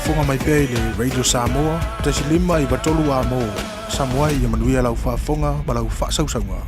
faafofoga mai pea i le Radio Samoa, 1.5 93 amo. Samoa ia manuia lau faafofoga ma lau faasausauga.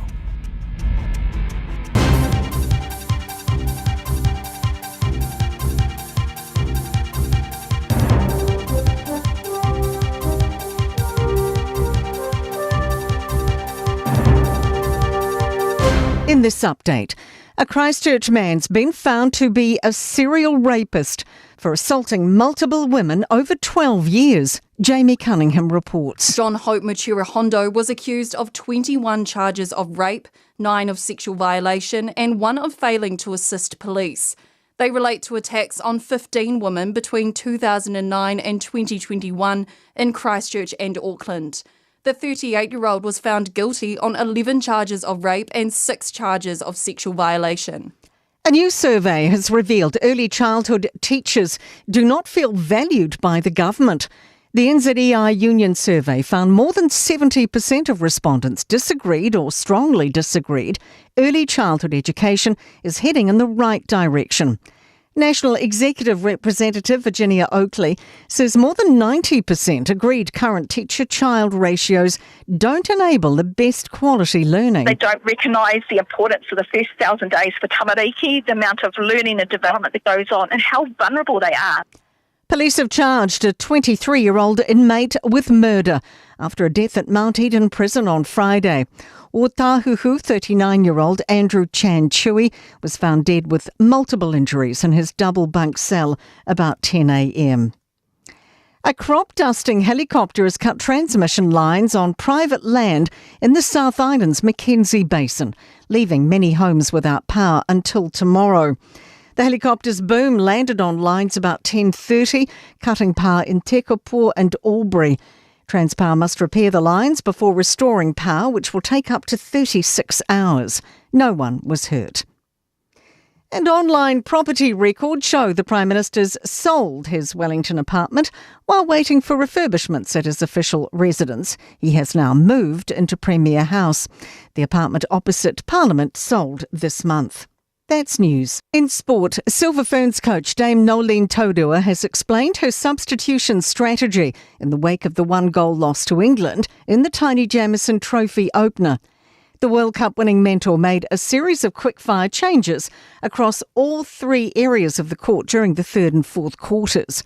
In this update, a Christchurch man's been found to be a serial rapist for assaulting multiple women over 12 years. Jamie Cunningham reports. John Hope Matura Hondo was accused of 21 charges of rape, 9 of sexual violation, and 1 of failing to assist police. They relate to attacks on 15 women between 2009 and 2021 in Christchurch and Auckland. The 38 year old was found guilty on 11 charges of rape and 6 charges of sexual violation. A new survey has revealed early childhood teachers do not feel valued by the government. The NZEI Union survey found more than 70% of respondents disagreed or strongly disagreed. Early childhood education is heading in the right direction. National Executive Representative Virginia Oakley says more than 90% agreed current teacher child ratios don't enable the best quality learning. They don't recognise the importance of the first 1,000 days for tamariki, the amount of learning and development that goes on, and how vulnerable they are. Police have charged a 23 year old inmate with murder after a death at Mount Eden Prison on Friday. Otahuhu 39 year old Andrew Chan Chui was found dead with multiple injuries in his double bunk cell about 10 a.m. A crop dusting helicopter has cut transmission lines on private land in the South Island's Mackenzie Basin, leaving many homes without power until tomorrow. The helicopter's boom landed on lines about 10:30, cutting power in Tekapo and Albury. Transpower must repair the lines before restoring power, which will take up to 36 hours. No one was hurt. And online property records show the Prime Minister's sold his Wellington apartment while waiting for refurbishments at his official residence. He has now moved into Premier House. The apartment opposite Parliament sold this month. That's news. In sport, Silver Ferns coach Dame Noeline Taurua has explained her substitution strategy in the wake of the one goal loss to England in the Taini Jamison Trophy opener. The World Cup winning mentor made a series of quickfire changes across all three areas of the court during the third and fourth quarters.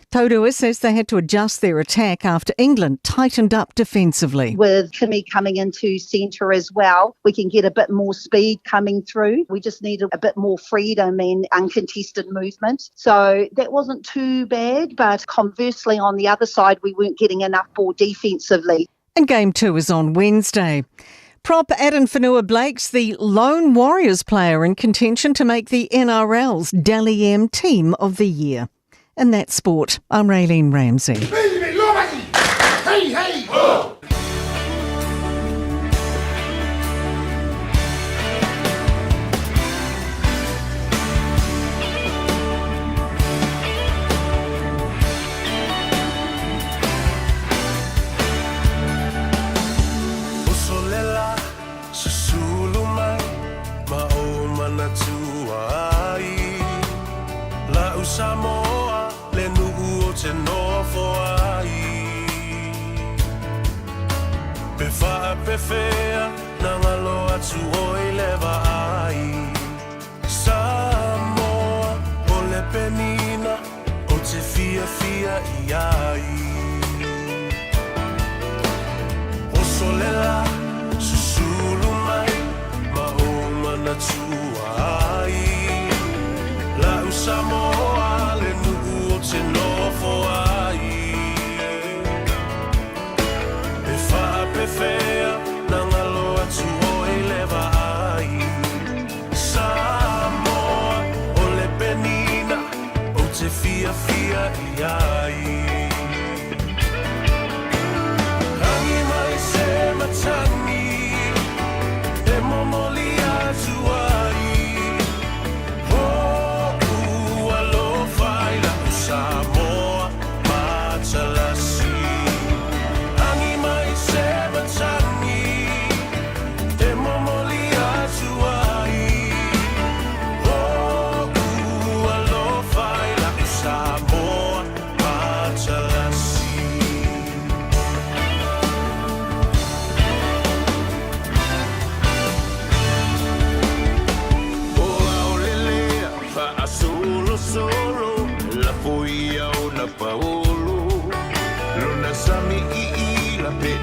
Taurua says they had to adjust their attack after England tightened up defensively. With Kimmy coming into centre as well, we can get a bit more speed coming through. We just need a bit more freedom and uncontested movement. So that wasn't too bad, but conversely, on the other side, we weren't getting enough ball defensively. And game two is on Wednesday. Prop Addin Fonua Blake's the lone Warriors player in contention to make the NRL's Dally M Team of the Year. And that's sport. I'm Raylene Ramsey. Hey, hey, oh. Samoa le nuu o te nofo ai. Pe whaapewhea na ngalo atu oi le vaai. Samoa o le penina o te fia fia i ai. O solela susulu mai ma o manatua ai. Lau Samoa le nuu o te nofo ai. Pe whaapewhea na ngalo atu oi le vaai. Samoa o le penina o te fia fia i ai. Rangi mai se matangi e momoli atu ai. Hoku alofa i lau Samoa matalasi. Rangi mai se matangi.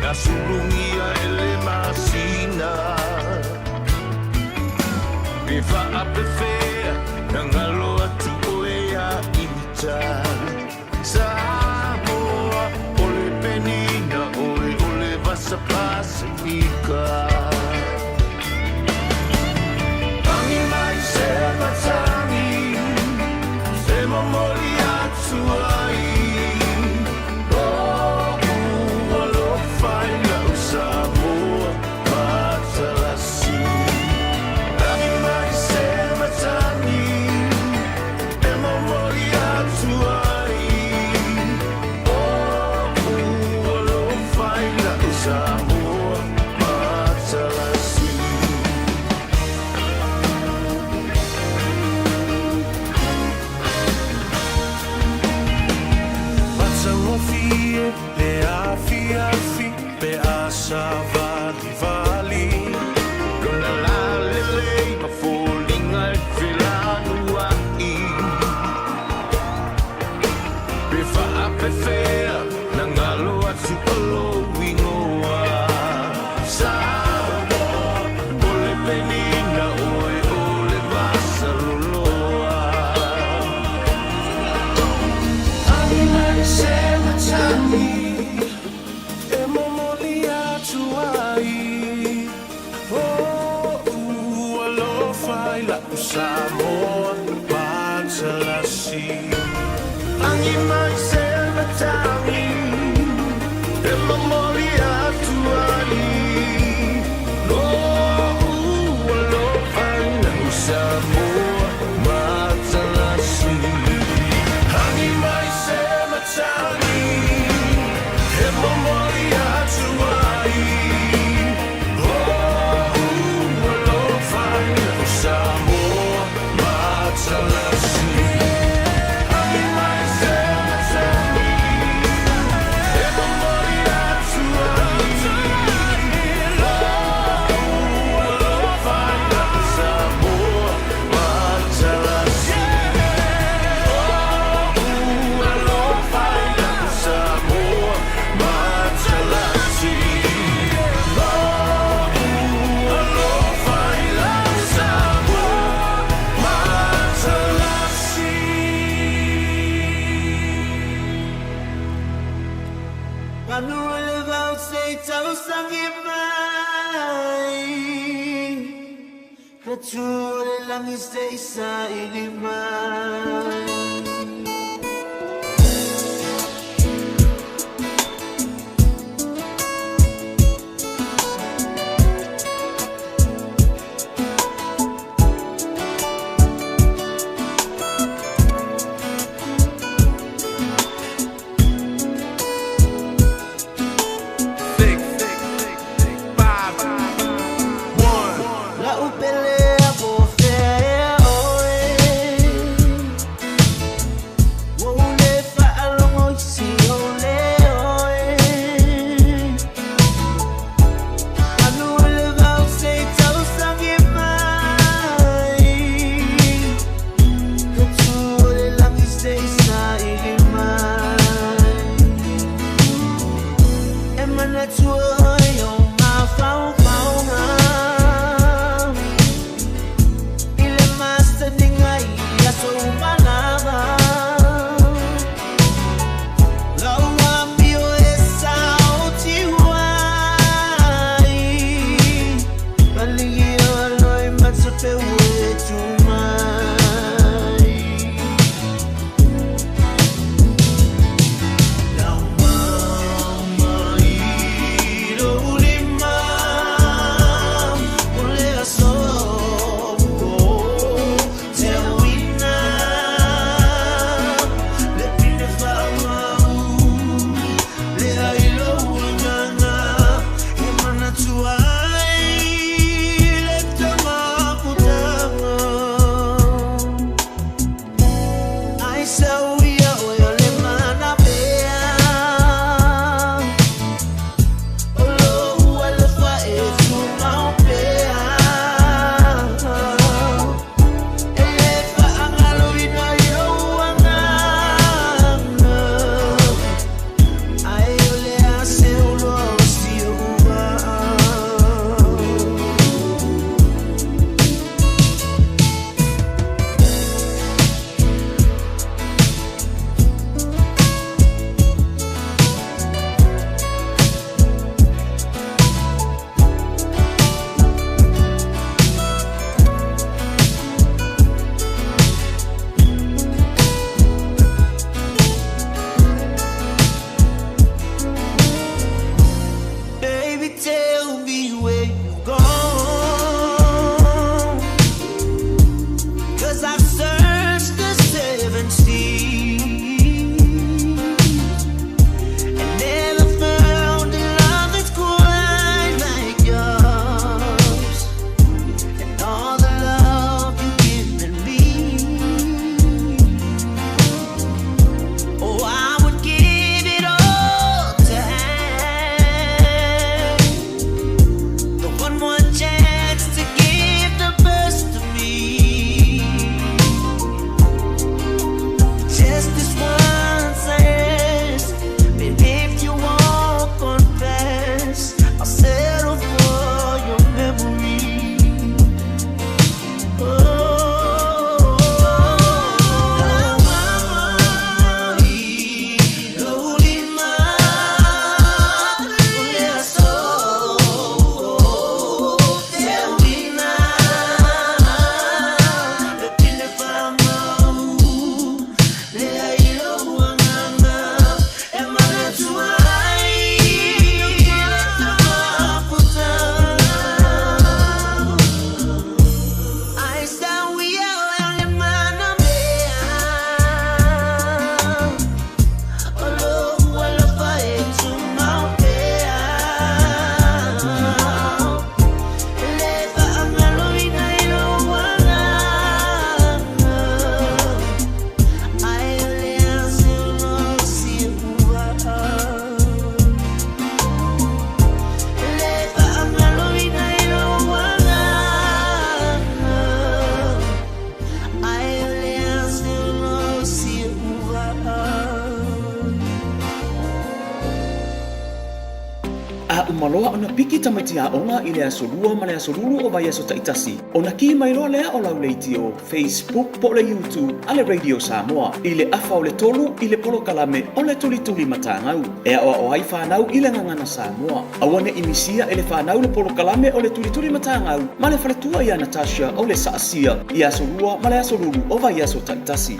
Na sulugia e le masina Pe faapefea Na galo atu oe ia ita Samoa o le penina oe o le vasa Pasifika Tangi mai se matagi Se momoli atu ai Lo'u alofa i lau Samoa matalasi Tangi mai se matagi E momoli atu ai Lo'u alofa i lau Samoa matalasi. Matagofie le afiafi pe a savalivali Lona lalelei ma foliga e felanua'i Pe faapefea na galo atu o lou igoa Samoa o le penina oe o le vasaloloa Tangi mai se matagi E momoli atu ai Lo'u alofa i lau Samoa matalasi Tangi mai se matagi E momoli atu ai Lo'u alofa i lau Samoa matalasi Tangi mai se matagi E momoli atu ai Lo'u alofa i lau Samoa matalasi Tangi mai se matagi E momoli atu ai Lo'u alofa i lau Samoa matalasi Lo'u alofa i lau Samoa matalasi Lo'u alofa i lau Samoa matalasi. Manu o le vao se i tausaga mai Ka tu o le lagi se i saili mai. 6, 5, 1. La'u pele a po o fea ea oe Ua ou lē faalogo i se o leo e Manu o le vao se i tausaga mai Ka tu o le lagi se i saili mai E manatua oe i ou mafaufauga I le masaniga i aso uma lava Lau amio e saotiu ai Paligi o loi matape ue tu mai Lau mama i loa ona piki tamaiti aoga i le aso Lua ma le aso Lulu o vaiaso taitasi, ona kī mai loa lea o lau leitio, Facebook po o le YouTube a le Radio Samoa i le afa o le tolu i le polokalame o le Tulituli Matagau e aoao ai fanau i le gagana Samoa. Aua ne i misia e le fanau le polokalame o le Tulituli Matagau ma le faletua ia Natasha o le Saasia i aso Lua ma le aso Lulu o vaiaso taitasi.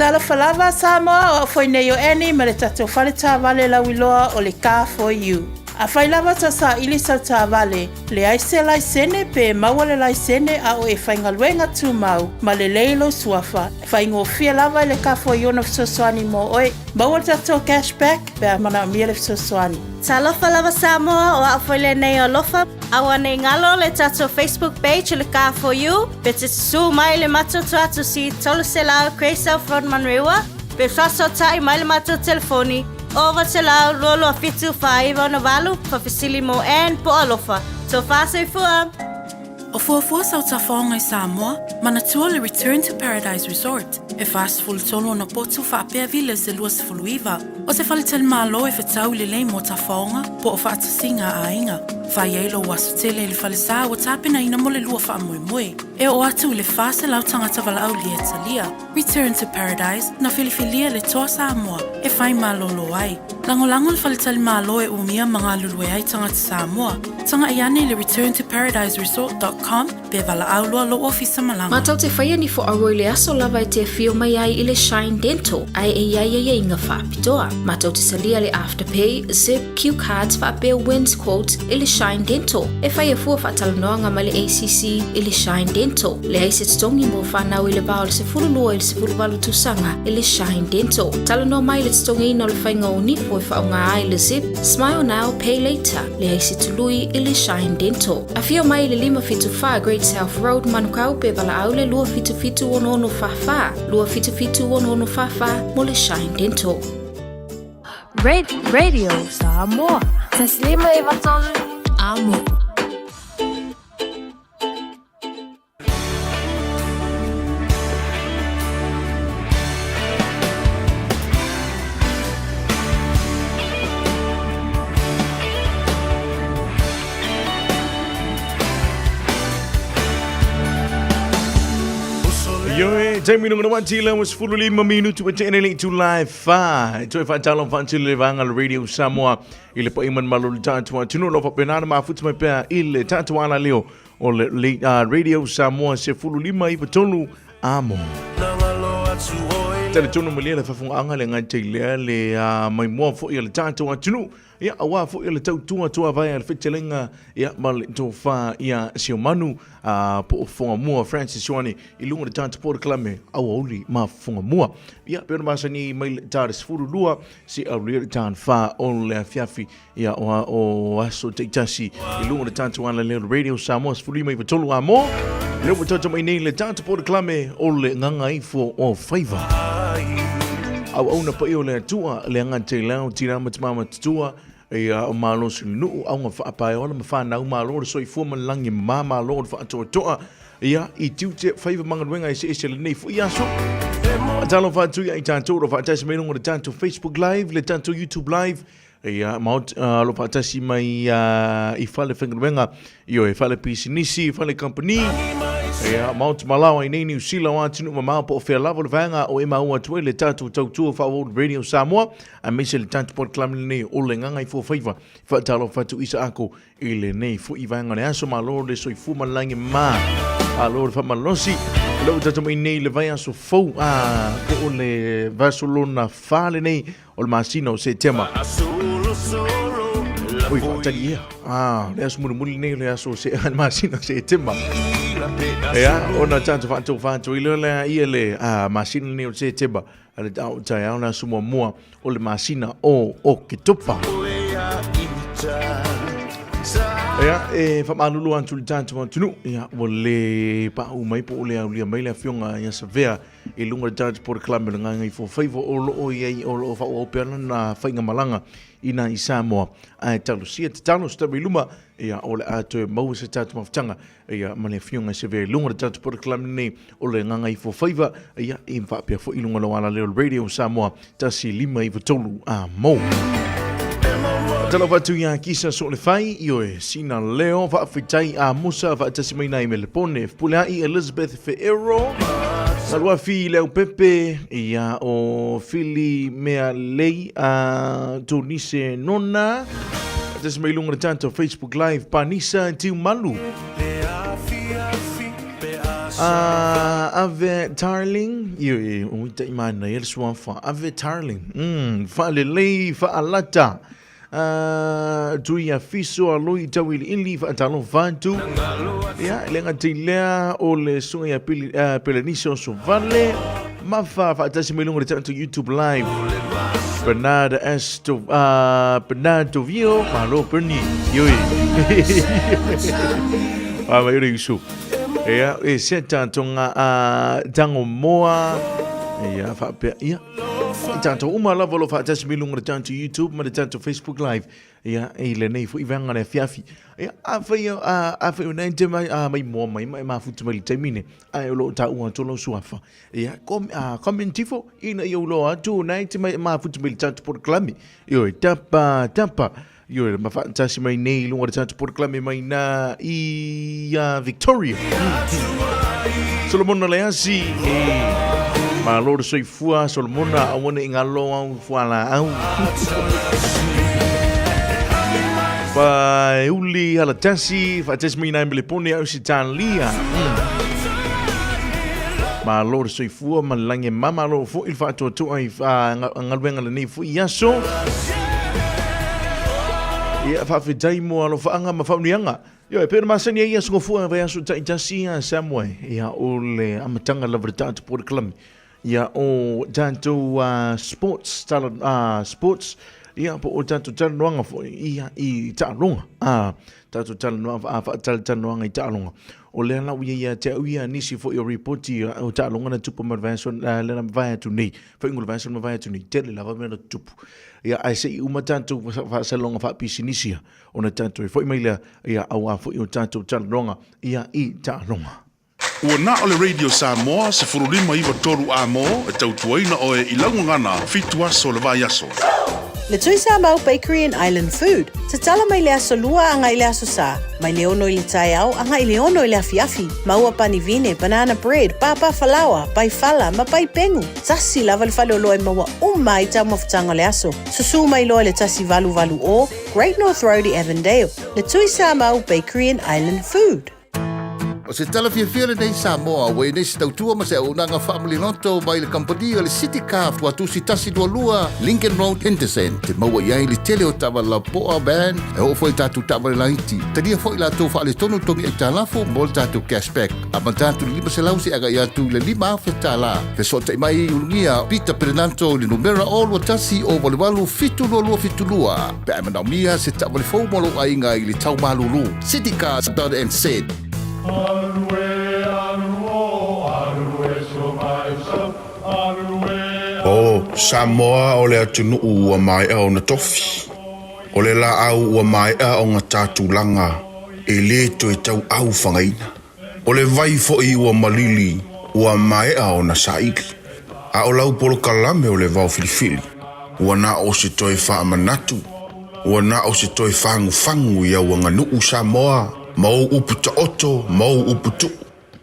Talofa lava Samoa, o au foi nei o Annie ma le tatou fale taavale lauiloa o le Car For You. Afai lava ta saili sau taavale, leai se laisene pe maua le laisene a o e faigaluega tumau ma lelei lou suafa, faigofie lava i le Car For You ona fesoasoani mo oe. Maua le tatou cash back pe a manaomia le fesoasoani. Talofa lava Samoa, o au foi lenei o Alofa. Aua nei galo le tatou Facebook page o le Car For You, pe te susū mai le matou tuatusi 300 Grey South Road Manurewa, pe faasootai mai le matou telefoni 900 227 4968, faafesili mo Ann po o Alofa. Tofa soifua! O fuafua sau tafaoga i Samoa, manatua le Return to Paradise Resort, e 43 ona potu faapea villas e 29. O se faletalimalo e fetau lelei mo tafaoga po o faatasiga a aiga. Fai ai lou aso tele i le falesa ua tapenaina mo le lua faamoemoe. E oo atu i le 400 tagata valaaulia e talia. Return to Paradise, na filifilia le Toa Samoa e fai malolo ai. Lagolago le faletalimalo e umia ma galulue ai tagata Samoa. Tagai ane i le returntoparadiseresort.com pe valaau loa lou ofisa malaga. Matou te whaia ni fo aua i le aso lava e te afio mai ai i le Shine Dental ae e iai aiaiga faapitoa. Matou te salia le Afterpay, Zip, Cue Cards faapea Wins Quotes i le Shine Dental. E whaia fua faatalanoaga ma le ACC i le Shine Dental. Leai se totogi mo whanau i le va o le 12 i le 18 tausaga i le Shine Dental. Talanoa mai i le totogiina o le faiga o nifo e faaaoga ai le Zip, Smile Now, Pay Later. Leai se tului i le Shine Dental. Afio mai i le 574 Great South Road, Manukau pe valaau le 277 6644, 277 6644 mo le Shine Dental. Radio Samoa. Taslima i Vatolu. Amo. Ioe, taimi nunga na wati la was 15 minutu e tene le itula e wha. E toe whaatalo whaatilo le vanga le Radio Samoa i le paima malo le tātua tunu lo whapenana mafutu mai pea i le tātua ala leo o le Radio Samoa 15 93 amo. Talitonu malia le faafogaaga le agai lea le maimoa foi a le tatou atunuu, ia aua foi o le tautua tuavae a le fetalaiga ia ma le tofa ia Siomanu po o Fogamua Francis Ioane i luga o le tatou polokalame Aoauli ma Fogamua. Ia pei ona masani mai le ta le 12 se aulia le ta 4 o le afiafi Ia, o, o aso taitasi i luga o le tatou alaleo Radio Samoa 15 93 a mo. Lea ua tatou mai nei le tatou polokalame o le Gagaifo o Faiva. Auauna paia o le Atua, le aga te lau, tina ma tamā matutua, ia o malo se nuu, auga faapaeola ma whanau, malo le soifua ma le lagi ma malo le faatoatoa, ia i tiute faiva ma galuega eseese lenei foi aso. Talofa atu ia i tatou, o lo faatasi mai luga o le tatou Facebook Live, le tatou YouTube Live, Ia, ma o lo faatasi mai i fale faigaluega, ioe, fale pisinisi, fale kamupani, ia, ma o te malawa i nei Niu Sila o atunuu mamao po o fea lava o le vaega o e maua atu ai le tatou tautua faaauau Radio Samoa, aemaise le tatou polokalame lenei o le Gagaifo Faiva. Faatalofa atu Isaako i lenei foi vaega o le aso, malo le soifua ma le lagi ma malo le faamalosi. O lea ua tatou mai nei le vaiaso fou, a, po o le vaiaso lona fa lenei o le masina o Setema. Oi, faatali ia. Ah, le aso mulimuli lenei o le aso se le masina o Setema. Ia, ona tatou faatofa atu ai lea lea ia le masina lenei o Setema. A le tau taeao le aso muamua o le masina o Oketopa. Ia, e faamalulu atu i le tatou atunuu, ia, ua le paau mai po o le aulia mai le afioga ia Savea i luga o le tatou polokalame o le Gagaifo Faiva o lo o i ai o lo o faaauau pea lana faigamalaga i nā i Samoa. Ae talosia tatalo se taimi i luma, ia o le a toe maua se tatou mafutaga ia ma le afioga i Sevea i luga o le tatou polokalame lenei o le Gagaifo Faiva, ia i faapea foi i luga o lau alaleo o le Radio Samoa 1 5 9 3 a mo. Talofa atu iā Kisa Soolefai, ioe, Sina Leo, faafetai a Musa faatasi mai nai Melepone, Fepuleai Elizabeth Feero, Saluafi Leaupepe, ia o Fili Mea Lei a Tonise Nona, faatasi mai luga o le tatou Facebook Live, Panisa Tiumalu. Ave Tarling, ioe, o ita i manaia le suafa, Ave Tarling, faalelei, faalata, tui afiso aloi tauiliili, faatalofa atu, ia, le gata i lea o le susuga ia Pelenise Osovale, Mafa faatasi mai luga o le tatou YouTube Live, Bernard S. Bernard Tovio, malo Bernie, ioe. Mai ore uso. Ia, e se tātou ngā a tango moa. Ia, whaapea, ia. I tātou uma lava lo whaatasi mai lunga le tātou YouTube ma le tātou Facebook Live. Ia, i le nei fo i vanga le fiafi. Ia, a whai, a whai o nei te mai, a mai moa mai, mai mafutu mai le taimine. A e o lo tā ua tō lau suafa. Ia, comment tifo, ina i au loa atu, nei te mai mafutu mai le tātou poroklami. Ioe, tapa, tapa. Ioe, ma whaatasi mai nei i lunga le tātou poroklami mai nā i a Victoria. Solomona Leasi, e malo le soifua, Solomona, aua ne i ngalo au fuala au. Pa uli halatasi, whaatasi mai nā Melepone au si Talia. Malo le soifua ma le lagi e mamalo foʻi le faatoatoa i galuega lenei foʻi aso. Ia, faafetai mo alofaaga ma faauliaga. Ioe, pei ona masani ai aso gafua vaiaso taitasi a Samoa, ia, o le amataga lava o le tatou polokalame. Ia, o tatou sports, tala, sports, ia, po o tatou talanoaga foi, ia, i taaloga, tatou talanoaga, faatalatalanoaga i taaloga. O lea la ua i ai ia te au ia nisi foi o ripoti o taaloga na tupu ma le vaiaso lea na mavae atu nei, faaiuga o le vaiaso na mavae atu nei, tele lava mea na tutupu. Ia, ae se i uma tatou faasalaloga faapisinisi ia, ona tatou e foi mai lea, ia, auā foi o tatou talanoaga ia i taaloga. Ua na o le Radio Samoa 15 93 A mo e tautuaina oe i lau gagana fitu aso o le vaiaso. Le Tui Samoa Bakery and Island Food, tatala mai le aso Lua agai le aso Sa, mai le 6 i le taeao agai le 6 i le afiafi. Maua pani vine, banana bread, pāpā falaoa, pai fala, ma pai pengu. Tasi lava le faleoloa e maua uma ai taumafataga o le aso. Susū mai loa i le 1880 Great North Road i Avondale. Le Tui Samoa Bakery and Island Food. O se tala fiafia lenei Samoa, ua i nei se tautua ma se auaunaga faamaliloto mai le kamupani o le City Car Fuatusi 122 Lincoln Road, Henderson. Te maua i ai le tele o taavale lapoa, van, e oo foi i tatou taavale laiti. Talia foi latou faaletonu togi aitalafu mo le tatou cashback. Amata atu i le 500 seia agai atu i le $5,000 tala. Fesootai mai i Ulugia Peter Perenanto i le numera 021 088 722 pe a e manaomia se taavale fou mo lou aiga i le tau malulu. Citycars.nz. O Samoa o le atunuu ua maea ona tofi. O le laau ua maea ona ta tulaga e le toe tauau fagaina. O le vai foi ua malili ua maea ona saili. A o lau polokalame o le vao filifili, ua na o se toe faamanatu, ua na o se toe fagufagu i au aganuu Samoa ma ou upu taoto ma ou upu tuu.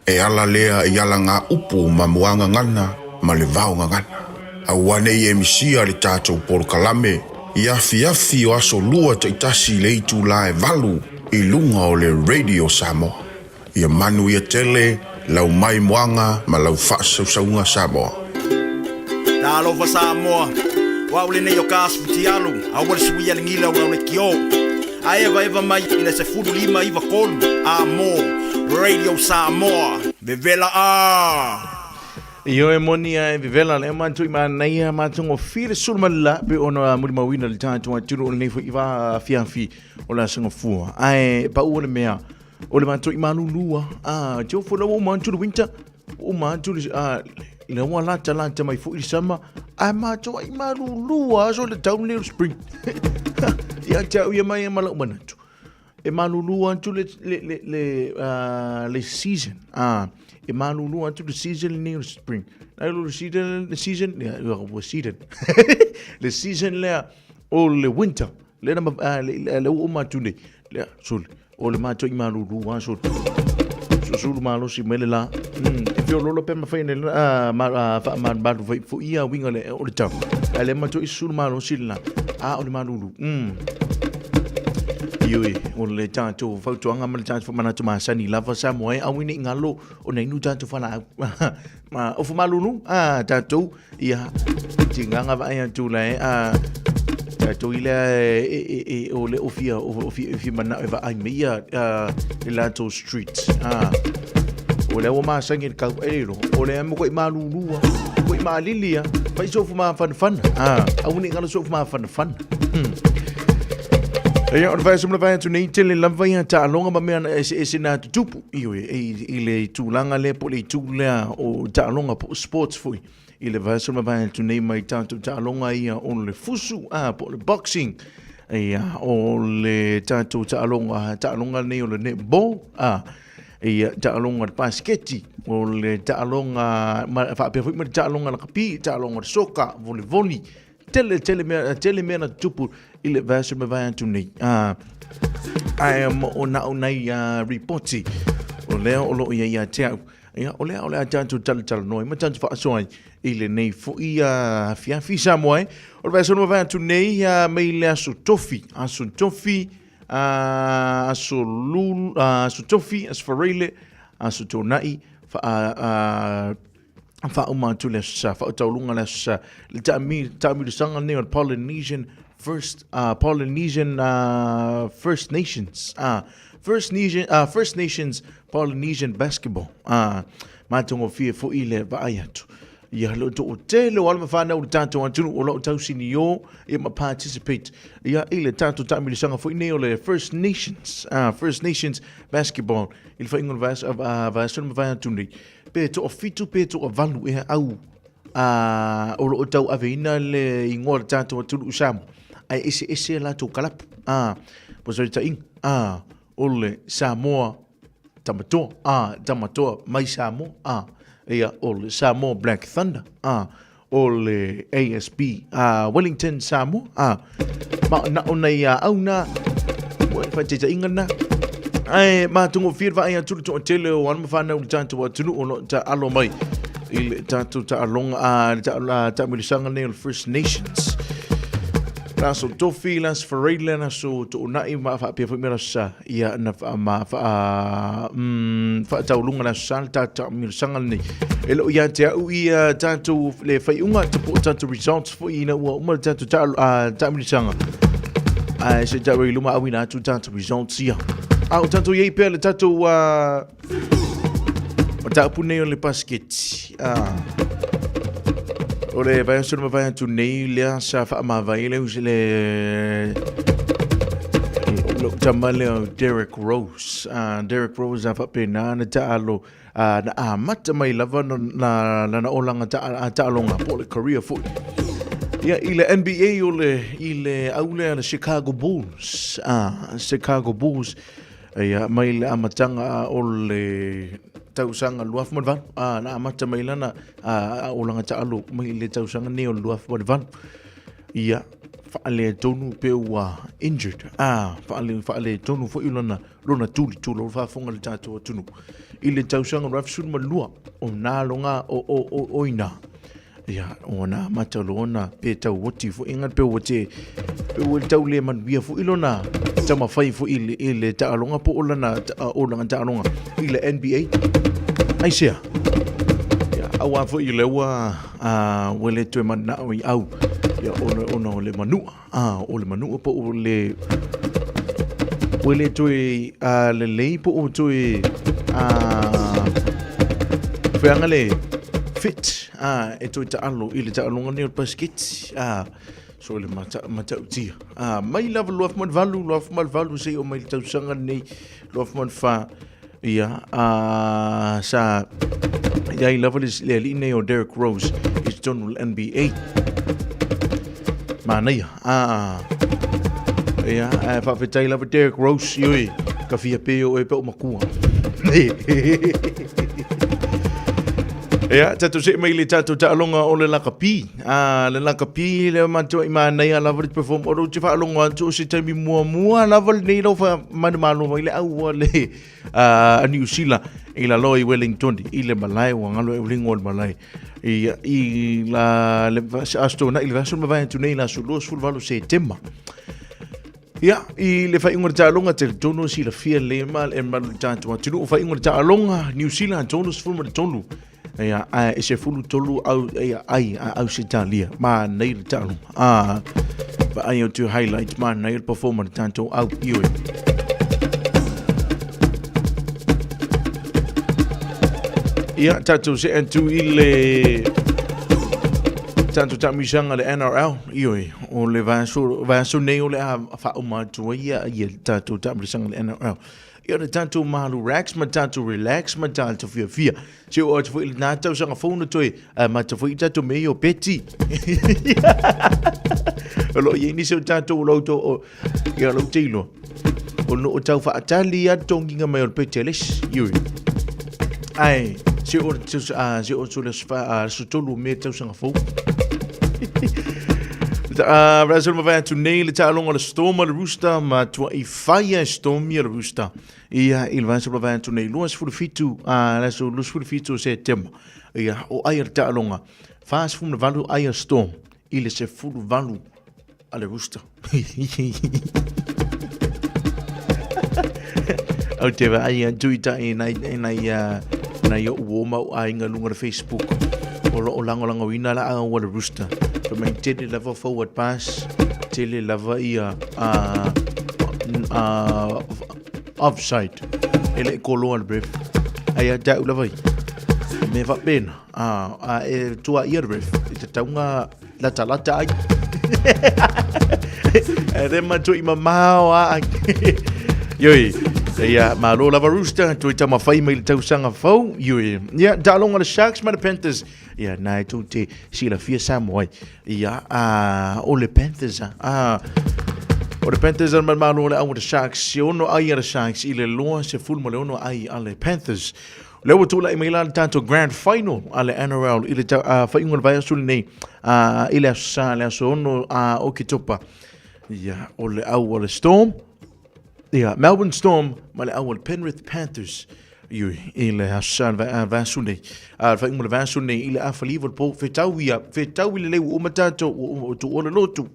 E ala lea i ala ngā upu ma muagagana ma le vaogagana. Aua nei e misia le tatou polokalame i afiafi o aso lua taitasi i le itulā e valu i luga o le Radio Samoa. Ia manuia tele lau maimoaga ma lau faasausauga Samoa. Talofa Samoa, o au lenei o Kas Futialu, aua le suia le gila o lau lekiō. A evaeva mai i le 15 93 A mo Radio Samoa, vevela a! Ioe moni a e vevela le matou i manaia matagofie le sulu ma le la pe ona molimauina le tatou atunuu o lenei foi va afiafi o le aso gafua. Ae pau o le mea o le matou i malulu a teo foi la ua uma atu le winter ua uma atu le le ua lata lata mai foi le summer ae matou ai malulu a so le tau lenei o le spring. Ia te au ia mai ma lau manatu. E malulu atu le le le le le season. E malulu atu le season lenei o le spring. Nai lo le season le season ia ua season. Le season lea o le winter. Lea na le ua uma atu nei. Lea, sole, o le matou i malulu a sole. Susulu malosi mai le la. E feoloolo pe mafai nei faamalumalu fai foi ia uiga le o le tau. Ae le matou i susulu malosi le la. A o le malulu. Ioe, o le tatou fautuaga ma le tatou faamanatu masani lava Samoa e aua ne i galo ona inu tatou fualaau. Ma ofu malulu a tatou ia tigaga vaai atu la e a tatou i lea e o le ofia ofia fia manao e vaai mai ia le latou street a o lea ua masani i le kau e lo o lea mo koe malulu a koe malili a fai sofu mafanafana a aua ne i galo sofu mafanafana. Ia, o le vaiaso ma le vaiaso nei, tele lava ia taaloga ma mea na eseese na tutupu ioe, i le tulaga lea po o le itu lea o taaloga po o sports foi. I le vaiaso ma le vaiaso nei mai tatou taaloga ia o le fusu a po o le boxing. Ia, o le tatou taaloga, taaloga nei o le netball a ia taaloga o le pasiketi, o le taaloga ma, faapea foi ma le taaloga lakapi, taaloga o le soka, volivoli, Tele, tele mea, tele mea na tutupu i le vaiaso ma vae atu nei. Ae mo o na o nei ripoti, o lea o loo ia ia te au. Ia, o lea o le a tatou talatalanoa ai ma tatou faasoa ai i lenei foi afiafi Samoa e. O le vaiaso ma vae atu nei mai le aso Tofi, aso Tofi, aso Lulu, aso Tofi, aso Faraile, aso Toonai, faauma atu le aso Sa, faautauluga le aso Sa, le taamilosaga lenei o le Polynesian First, Polynesian First Nations, First Nation, First Nations Polynesian Basketball, matagofie foi le vaai atu. Ia, le toatele o alo ma fanau o le tatou atunuu o lo o tausinio ia ma participate ia i le tatou taamilosaga foi nei o le First Nations, First Nations Basketball i le faaiuga o le vaiaso na mavae atu nei. Pe toafitu pe toavalu ea au a o lo o tauaveina le igoa o le tatou atunuu Samoa, ae eseese a latou kalapu. A, po o se taitaiga, a, o le Samoa Tamatoa, a, Tamatoa mai Samoa, a, ia, o le Samoa Black Thunder, a, o le ASB a, Wellington Samoa, a, ma na o nei a au nā, ua e whaitaitaiga nā. Ae matagofie le vaai atu le toatele o alo ma fanau i le tatou atunuu o lo o taalo mai i le tatou taaloga a le taamilosaga nei o le First Nations. Le aso Tofi, le aso Faraile, le aso Toonai ma faapea foi ma le aso Sa. Ia na ma wha, whaataulunga le aso Sa le taamilosaga lenei. E leo ia te au ia tatou le whaiunga te po tatou results foi ina ua uma le tatou taamilosaga. Ae se tau i luma auina atu tatou results ia. A o tatou iai pea le tatou mataupu nei o le pasiketi. O le vaiaso na mavae atu nei lea sa faamavae le le lou tama lea o Derek Rose. Derek Rose a faapena na taalo na amata mai lava na lana olaga taaloga po o le career foi. Ia i le NBA o le i le au lea le Chicago Bulls. Chicago Bulls ia mai le amataga o le tausaga 2008. Na amata mai lana olaga taalo mai le tausaga nei o le 2008. Ia faaletonu pe ua injured. Faaletonu foi lona lona tulituli o le faafofoga i le tatou atunuu i le tausaga 2012 o nā loga o ina ia o na mata lona pe tau oti foi inga pe ua te pe ua tau le manuia foi lona taumafai foi i le taaloga po o lana olaga taaloga i le NBA. Aisea? Ia, auā foi le ua ua le toe manao i au ia ona o le manua o le manua po o le ua le toe lelei po o toe feaga le fit e toe taalo i le taaloga nei o le basiketi so le matautia mai lava 2008 2008 seia oo mai le tausaga lenei 2004 ia sa i ai lava le alii nei o Derrick Rose i totonu o le NBA. Manaia. Ia, ae faafetai lava Derrick Rose, ioi, ka fia pe o e pe o makua. Ia, tatou see mai i le tatou taaloga o le lakapi. Ah, le lakapi le matua i manaia lava le perform. O lou te faalogo atu o se taimi muamua lava lenei lau fa manumalo mai le au a le a Niu Sila i lalo i Wellington i le malae ua galo e uligo o le malae. I, i la le aso tōna i le vaiaso na mavae atu nei le aso 28 Setema. Ia, i le faaiuga o le taaloga, talitonu e silafia lelei ma le mamalu i le tatou atunuu, faaiuga o le taaloga, Niu Sila 33, ia, ae e 13 au, ia, ai a Ausetalia, manaia le taaloga. Ah, vaai atu i highlights, manaia le perform a le tatou au, ioe. Ia, tatou see atu i le tatou taamisaga le NRL, ioe. O le vaiaso, vaiaso nei o le a faauma atu ai ia, ia le tatou taamilosaga le NRL. Ia o le tatou malu rax ma tatou relax ma tatou fiafia. Se o atu foi i lena tausaga fou na toe amata foi i tatou mea ia o peti. O lo o i ai nisi o tatou o lo o o, ia lou te iloa. O lo o tau faatali lava le togiga mai o le peti a le isi. Ioe. Ae, se o, se o atu le aso 3 o Me tausaga fou. Rasul mavae atu nei le taaloga o le Storm a le Rooster ma tuai fai e Storm ia le Rooster. Ia i le vaiaso mavae atu nei 27 le aso 27 o Setema. Ia o ai a le taaloga 48 ai a Storm i le 18 a le Rooster. Au te vaai atu i tai nai, nai, nai o'u uo ma o'u aiga luga o le Facebook. O lo o lagolagoina la au a le Rooster. Fai mai tele lava forward pass, tele lava ia offside. E le i koloa le ref. Ai a te au lava ia. Me faapena. A e tua ia le ref. I te taunga Latalata ai. E re ma tui mamao a. Ioi. Ia, malo lava Rooster, tui tama whai mai le tausaga fou. Ioi. Ia, taaloga le Sharks ma le Panthers. Ia, nā e tou te silafia Samoa ai. Ia, a, o le Panthers a. A, o le Panthers a le malo le au o le Sharks. Se ono ai a le Sharks i le loa se fulu ma le ono ai a le Panthers. Lea ua tulai mai la le tatou Grand Final a le NRL i le faaiuga o le vaiaso lenei i le aso Sa, le aso 6 o Oketopa. Ia, o le au o le Storm, ia, Melbourne Storm ma le au o le Penrith Panthers. Iui, i le aso Sa le vaiaso nei. Le faaiuga o le vaiaso nei i le afaliva o le po, fetau ia, fetau i le lei ua uma tatou, ua uma, ua tuua le lotu.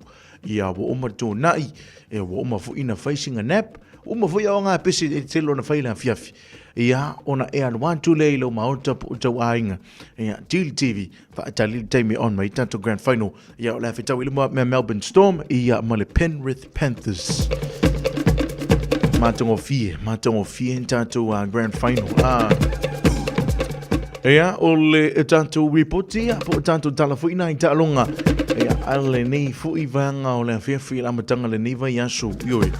Ia, ua uma le tōna'i, ia, ua uma foi na fai sina nap, ua uma foi ao ngā pese e tele ona fai le afiafi. Ia, ona e alu atu lea i lou maota po o tou aiga. Ia, tili TV, faatali le taimi on mai tatou Grand Final. Ia, o le a fetau i luma mea Melbourne Storm, ia, ma le Penrith Panthers. Matagofie, matagofie tatou Grand Final. Ah. Ia, o le tatou ripoti, ia, po o tatou tala foi nai taaloga. Ia, a lenei foi vaega o le afiafi i le amataga lenei vaiaso. Ioe.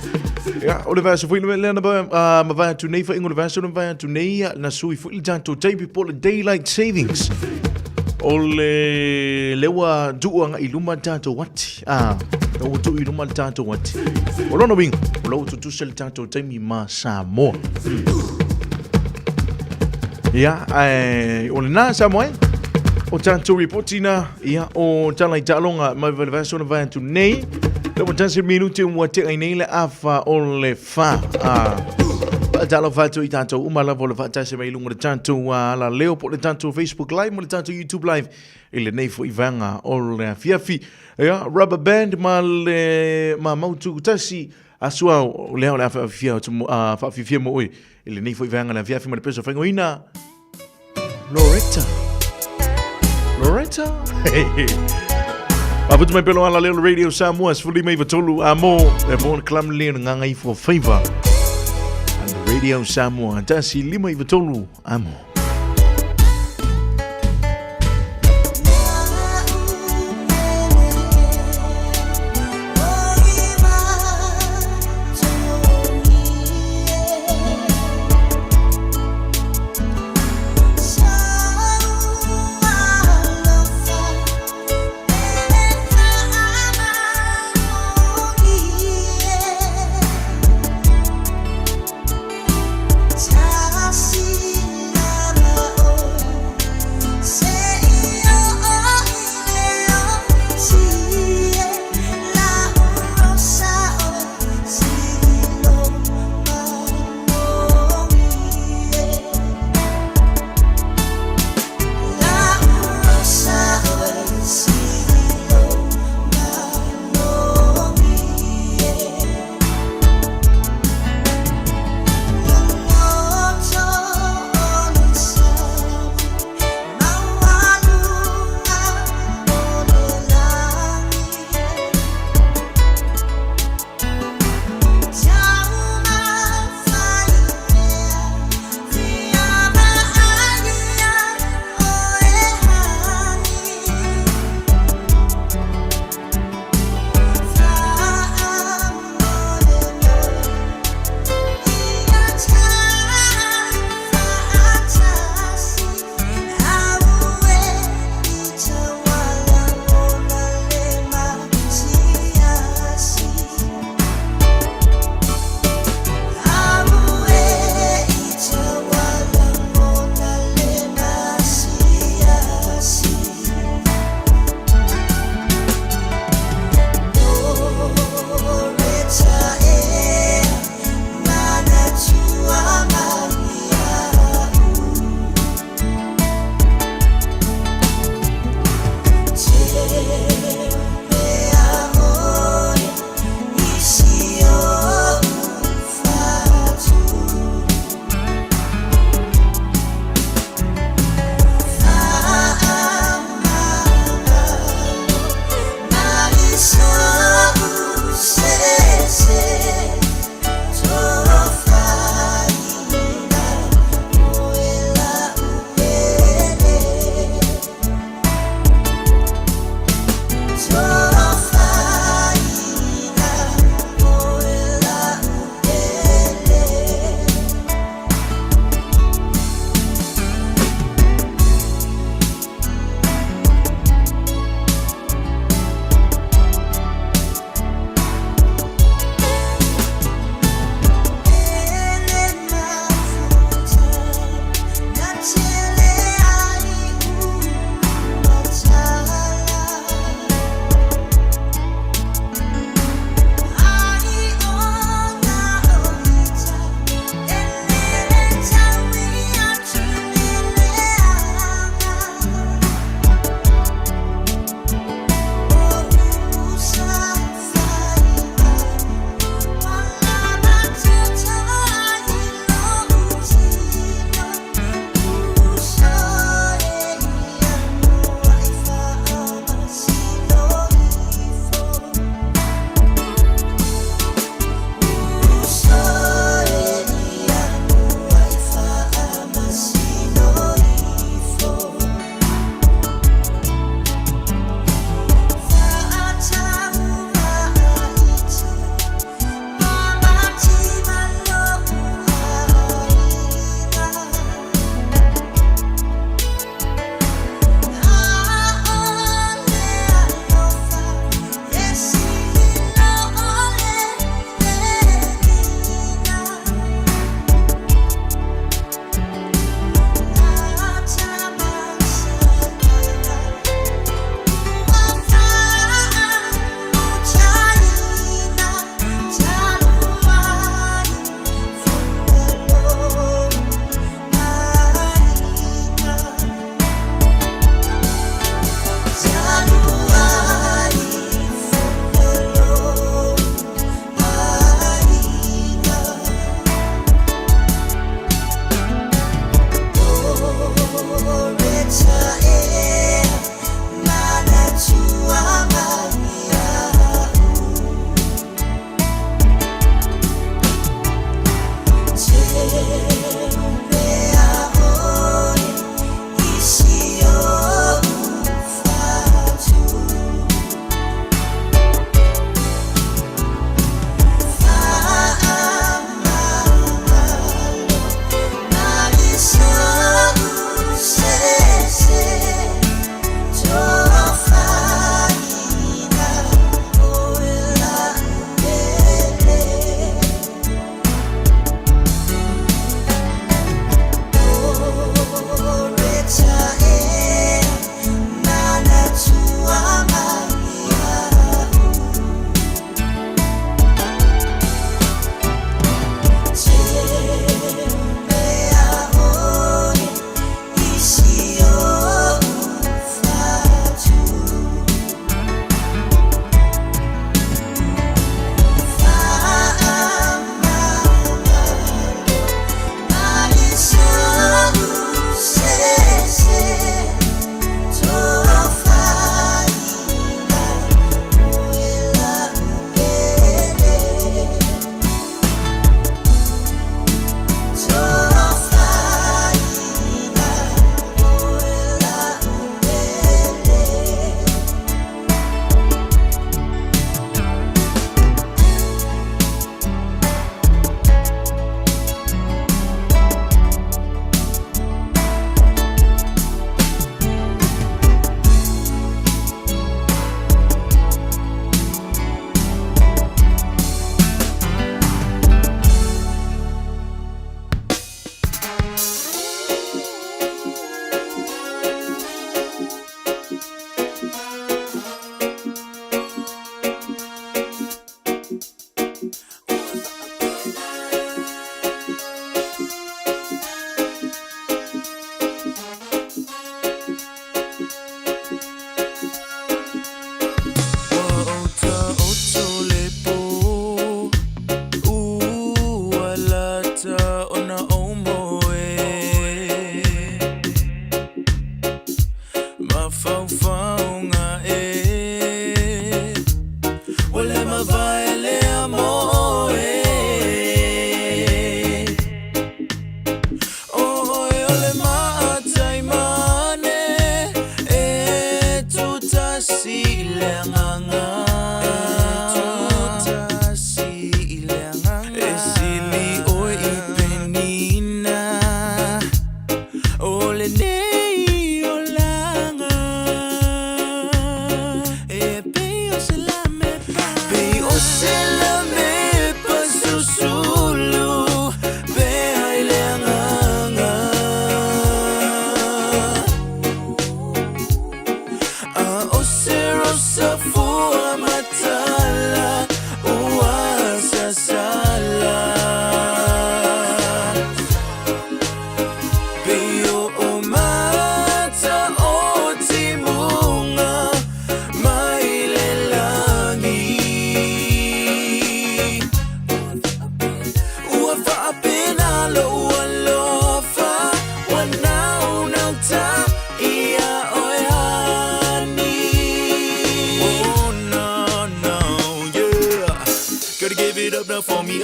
Ia, o le vaiaso foi lea na mavae atu nei, faaiuga o le vaiaso na mavae atu nei, na sui foi le tatou taimi po o le daylight savings. O le lea ua tuu agai i luma le tatou ati. Ah, lea ua tuu i luma le tatou ati. O lona uiga, o la ua tutusa le tatou taimi ma Samoa. Ia, ae o lena Samoa e. O tatou ripoti na, ia, o tala i taaloga mai le vaiaso na vae atu nei. Le ua tasi minuti ua tea ai nei le afa o le fa. Ah. Faatalofa atu i tatou uma lava o le faatasi mai i luga o le tatou ala leo po o le tatou Facebook Live ma le tatou YouTube Live i lenei foi vaega o le afiafi. Ia, rubber band ma le ma mautu tasi aso ao lea o le a faafifia atu faafifia mo oe I lenei foi vaega le afiafi ma le pesa faingoina Loretta. Loretta? Afutu mai pelo ala leo le Radio Samoa, 15 a mo, e mo le kalamu le nganga ifo faiva. And Radio Samoa, 153 a mo.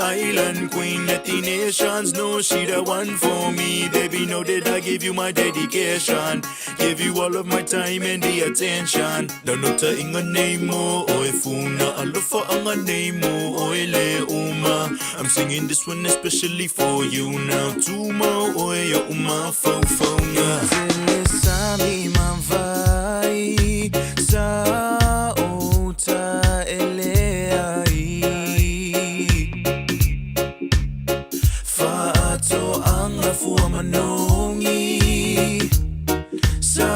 island queen. Let the nations know she the one for me. Baby, know that I give you my dedication. Give you all of my time and the attention. Lanota inga name mo oe funa alofa anga name mo oe le uma. I'm singing this one especially for you now. Tuma oe ya uma fau fau nga. Sami mavai sa uta ele ai. Faato anga fua manongi sa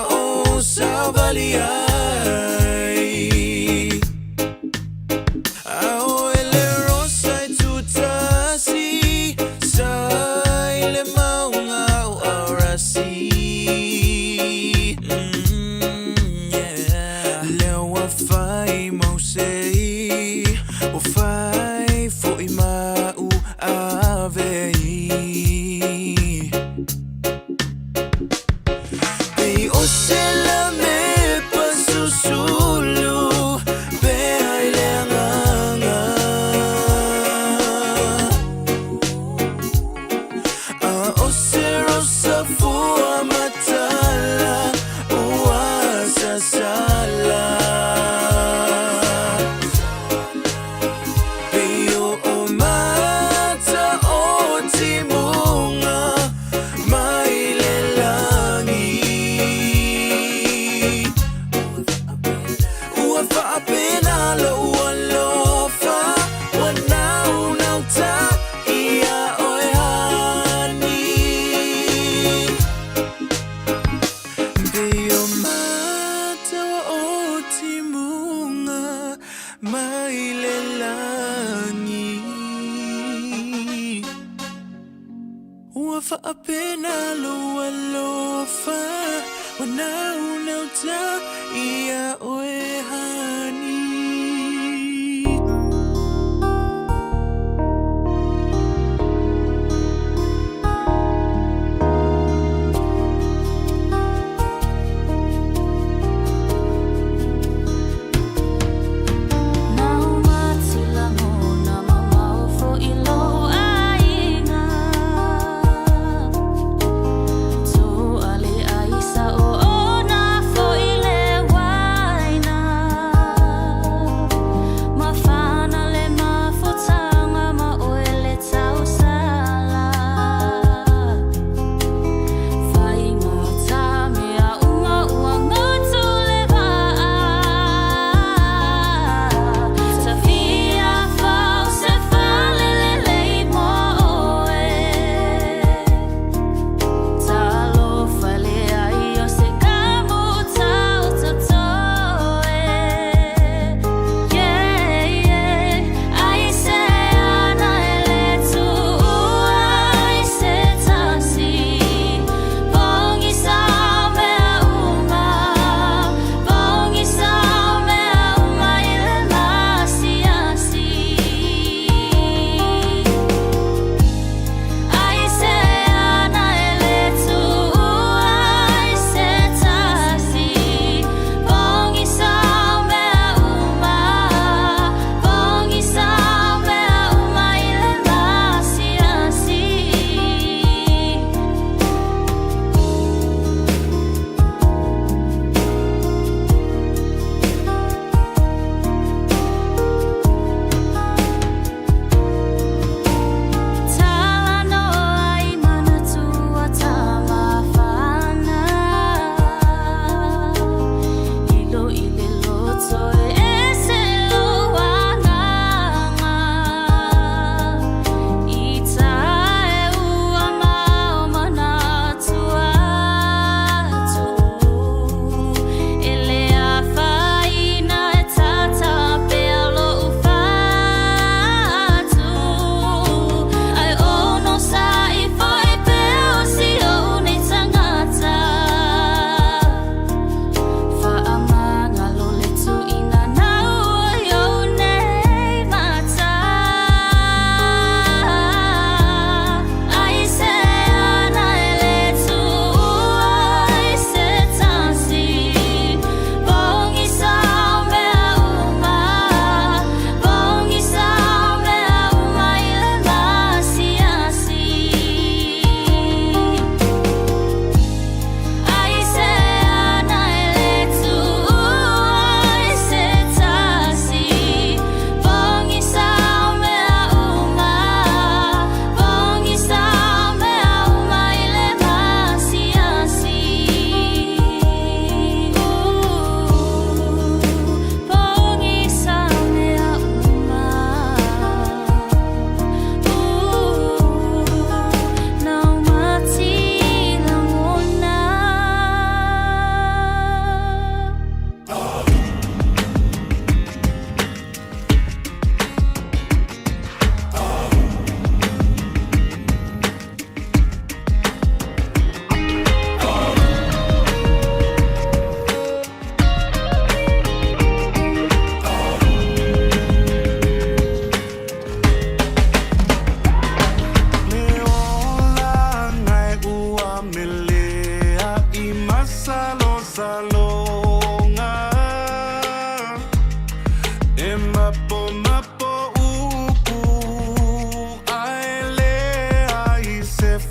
o sa vali ai. Ao ele rosa i tutasi sa ile maunga o arasi. Yeah. Leo a fai mau sei o fai fo i mau ave i. Pe o se la me pasusulu pe ai le anganga. A o se rosa fua matala ua sasala. Pe o o mata o timunga mai le langi. Ua faapena lou alofa ua naunauta ia oe hani. Pe o mata o timunga mai le langi. Ua faapena lou alofa ua naunauta ia oe hani. Nau matilamo na mamao fo i lo aiga. Tu ale ai sa o ona fo i le waina.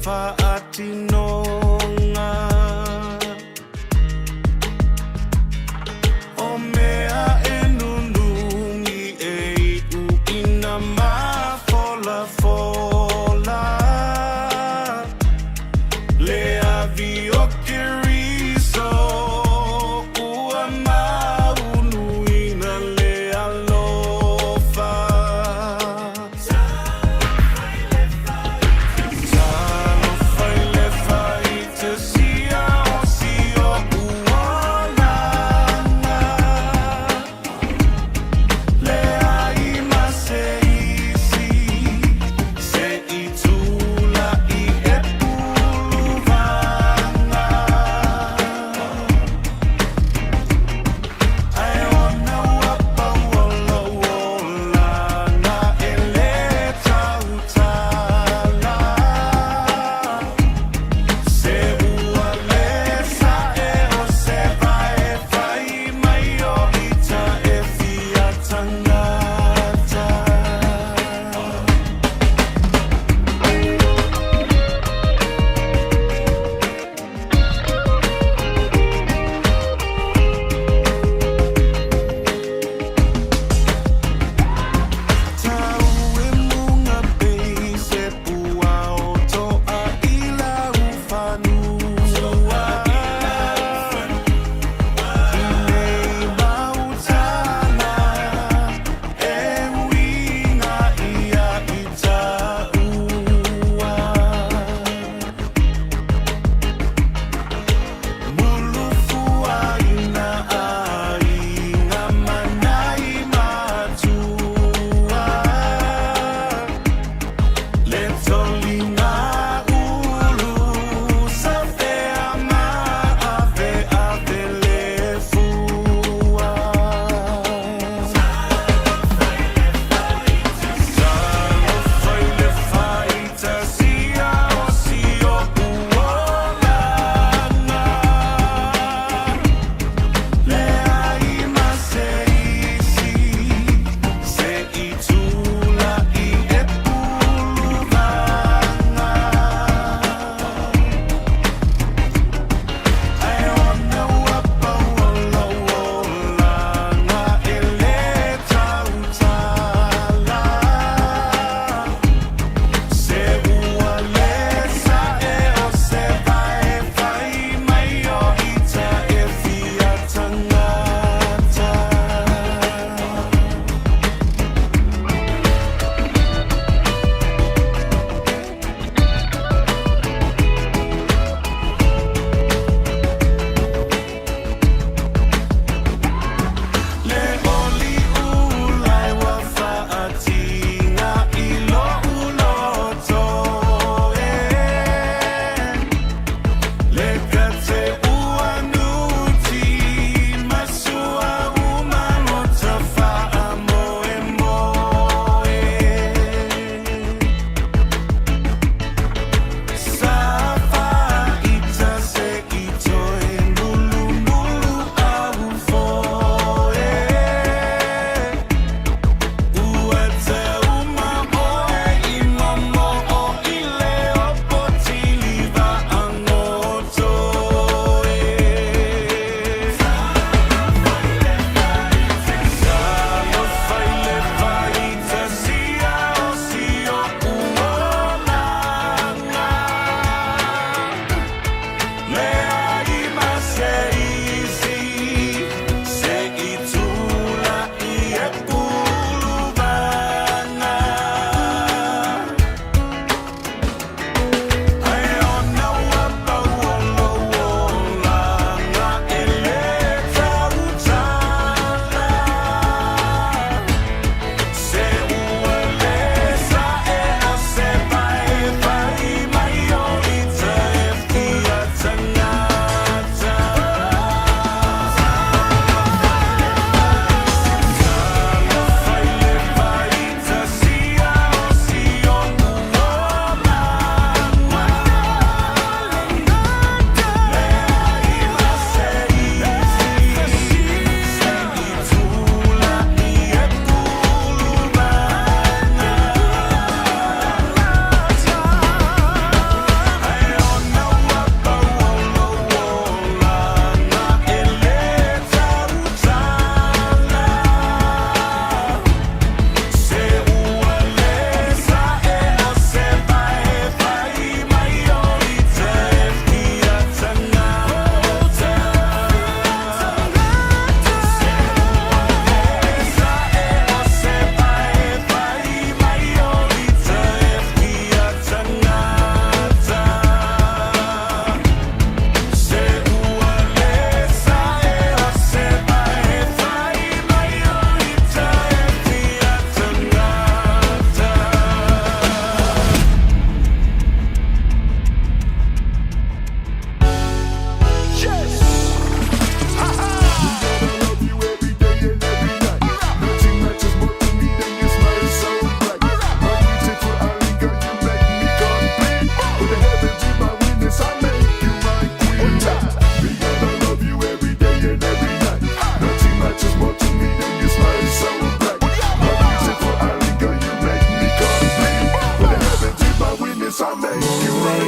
faatinoga. O mea e nunumi e iu ina mafolafola. Le avi o Keriso ua maunuina le alofa. Talofa i le I'll make you my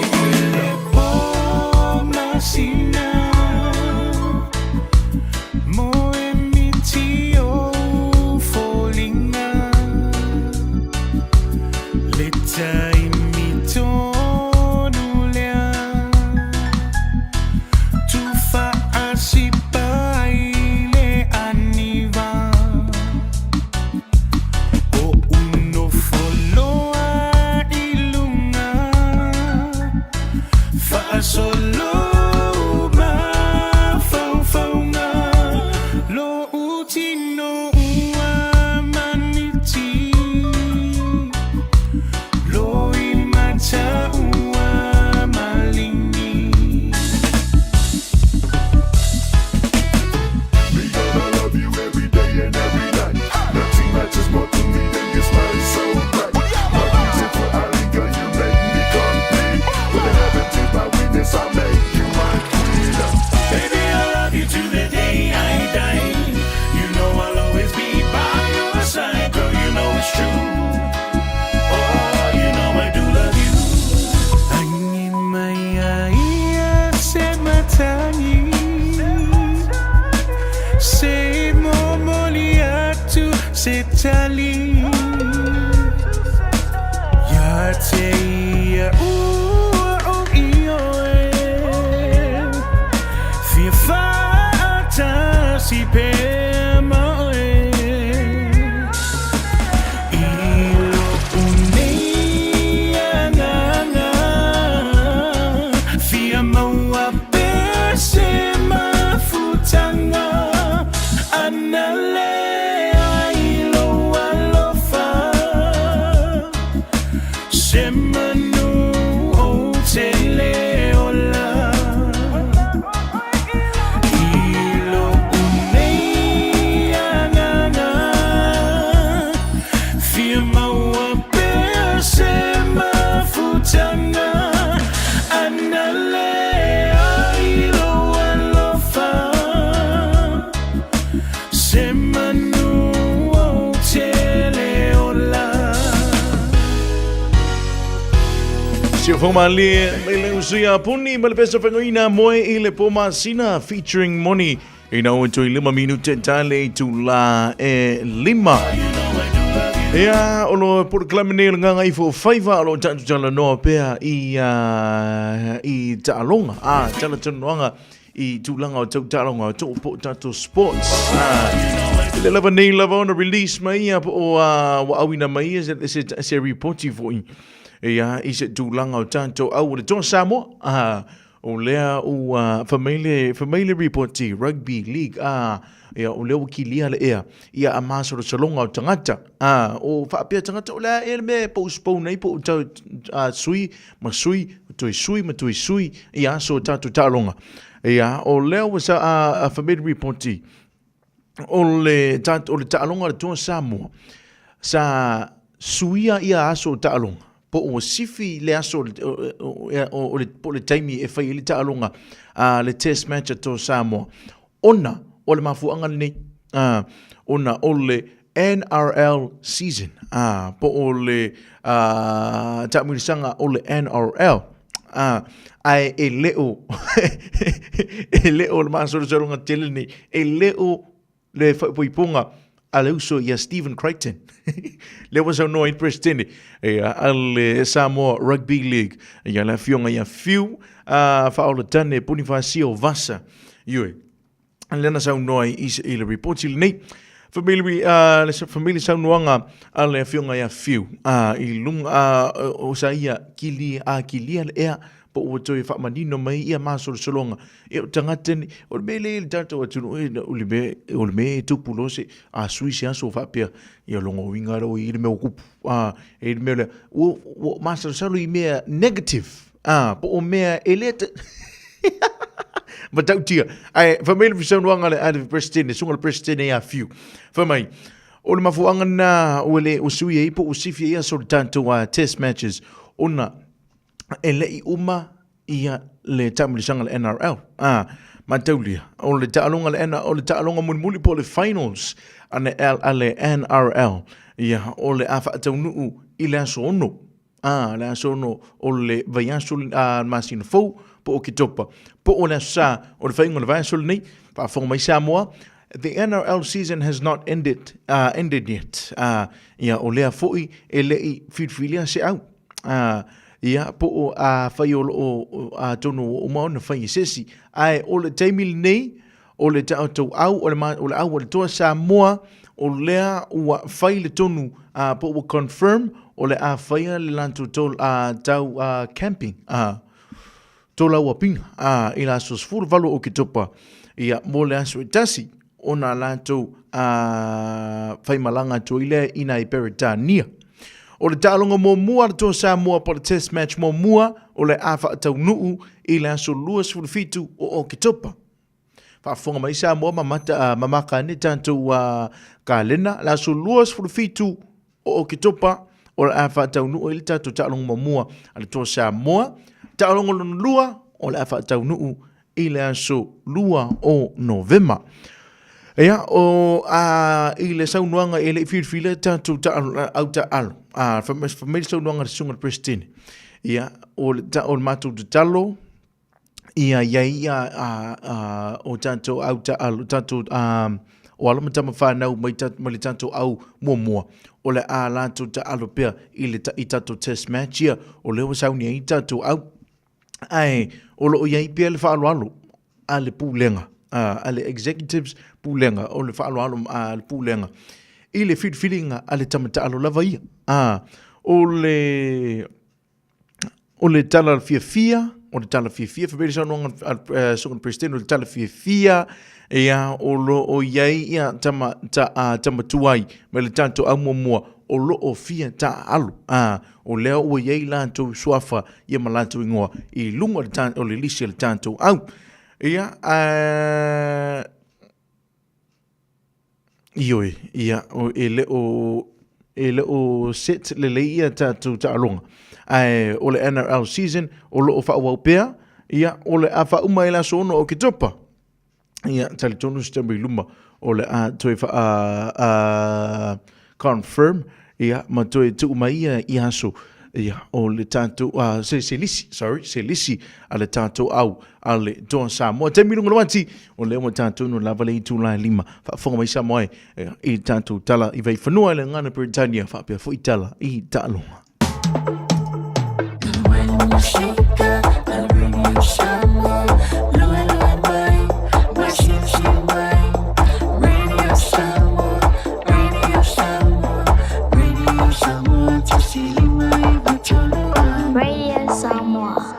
Siofaumalie mai le uso ia Puni ma le pesa whangoina moe i le pō masina featuring Moni ina ua toe lima minute tale i tūlā e lima. Ia, o lo polokalame nei o le Gagaifo Faiva o lo tatou talanoa pea i, uh, i taaloga, a, talatalanoaga i tulaga o tau taaloga o tō po tatou sports. Ah, i le lava nei lava ona release mai ia po o uh, wa auina mai ia se, se, se reporti foi. Ia, i se tulaga o tatou au o le Toa Samoa. Ah, O lea ua fai mai le, fai mai le ripoti Rugby League, ā, ia, o lea ua kilia le ea, ia a masalosaloga o tagata, ā, o faapea tagata o le a ea le mea e postpone ai po o tau, ā, sui ma sui, toe sui ma toe sui i aso o tatou taaloga. Ia, o lea ua sa, ā, ā, fai mai le ripoti, o le, o le taaloga a le Toa Samoa, sa suia ia aso o taaloga, po ua sifi le aso o le, po o le taimi e fai ai le taaloga a le test match a Toa Samoa, ona o le mafuaaga lenei, a, ona o le NRL season, a, po o le taamilosaga o le NRL, a, ae e le o, e le o le masalosaloga tele lenei, e le o le faaipoipoga a le uso ia Stephen Crichton. Lea ua saunoa ai le Peresetene ia, a le Samoa Rugby League, ia le afioga ia Fiu a Faaolatane Ponifasio Vasa. Ioe, lea na saunoa ai i, i le ripoti lenei. Famili, uh, le famili saunoaga a le afioga ia Fiu uh, i lunga uh, o sa ia kili, a kilia le ea po ua toe faamanino mai ia masolosologa e o tagata nei o le mea lea i le tatou atunuu e o le mea o le mea e tupu loa se a sui se aso faapea ia lona uiga lea ua i ai le mea ua kupu a e i le mea lea ua ua masalosalo i mea negative a po o mea e le matautia ae fai mai le saunoaga a le a le Peresetene susuga i le Peresetene ia Fiu fai mai o le mafuaaga lena ua le ua sui ai po ua sifi ai aso o le tatou test matches ona e le i uma ia le taamilosaga le NRL. A, mataulia, o le taaloga le N, o le taaloga mulimuli po o le finals a le, a le NRL, ia, o le a faataunuu i le aso 6. A, le aso 6 o le vaiaso, a, masina fou, po o Oketopa, po o le aso Sa o le faaiuga o le vaiaso lenei. Faafofoga mai Samoa, the NRL season has not ended, ended yet. A, ia, o lea foi e le i filifilia se au. A, ia, po o afai o lo o, atonu ua uma ona fai e se isi. Ae o le taimi lenei, o le tatou au, o le, o le au a le Toa Samoa, o lea ua fai le tonu, a, po ua confirm, o le a faia le latou tol, a, tau a, camping, a, tolauapiga, a, i le aso 18 o Oketopa, ia, mo le aso e tasi, ona latou a, faimalaga atu ai lea i nai Peretania. O le taaloga muamua a le Toa Samoa po o le Test Match muamua o le a faataunuu i le aso 27 o Oketopa. Faafofoga mai Samoa ma mata, ma maka ane tatou kalena, le aso 27 o Oketopa o le a faataunuu ai le tatou taaloga muamua a le Toa Samoa. Taaloga lona lua o le a faataunuu i le aso 2 o Novema. Ia, o, a, i le saunoaga e le i filifili tatou taalo, au taalo, a, fai mai le saunoaga a le susuga i le Peresetene. Ia, o le, o le matou tatalo, ia i ai ia o tatou au taaalo, tatou o alo ma tama whanau mai, ta, mai le tatou au muamua, o le a latou taaalo pea i le i tatou test match ia, o lea ua sauni ai tatou au. Ae, o lo o i ai pea le faaaloalo a le pulega, a le executives pulega, o le faaaloalo a le pulega, i le filifiliga a le tama taalo lava ia. O le O le tala fiafia, o le tala fiafia, fai mai le saunoaga a le Susuga i le Peresetene, o le tala fiafia, ia, o lo o i ai ia tama, ta, a, tama tuai mai le tatou au muamua, o lo o fia taaalo. A, o lea ua i ai latou suafa ia ma latou ingoa i luga o le, o le lisi a le tatou au. Ia, a, Ioe, ia, o, e le o, e le o set lelei ia tatou taaloga. Ae o le NRL season o lo o faaauau pea, ia, o le a faauma ai le aso 6 o Oketopa. Ia, talitonu se taimi i luma o le a toe faa, a, confirm, ia, ma toe tuu mai ia i aso, ia, o le tatou, se, se lisi, sorry, se lisi a le tatou au a le Toa Samoa. Taimi lunga le uati, o lea ua tatou no lava le itula e lima. Faafofoga mai Samoa e, i tatou tala i Vaifanua i le Gagana Peretania, faapea foi tala i Taaloga. Radio Samoa.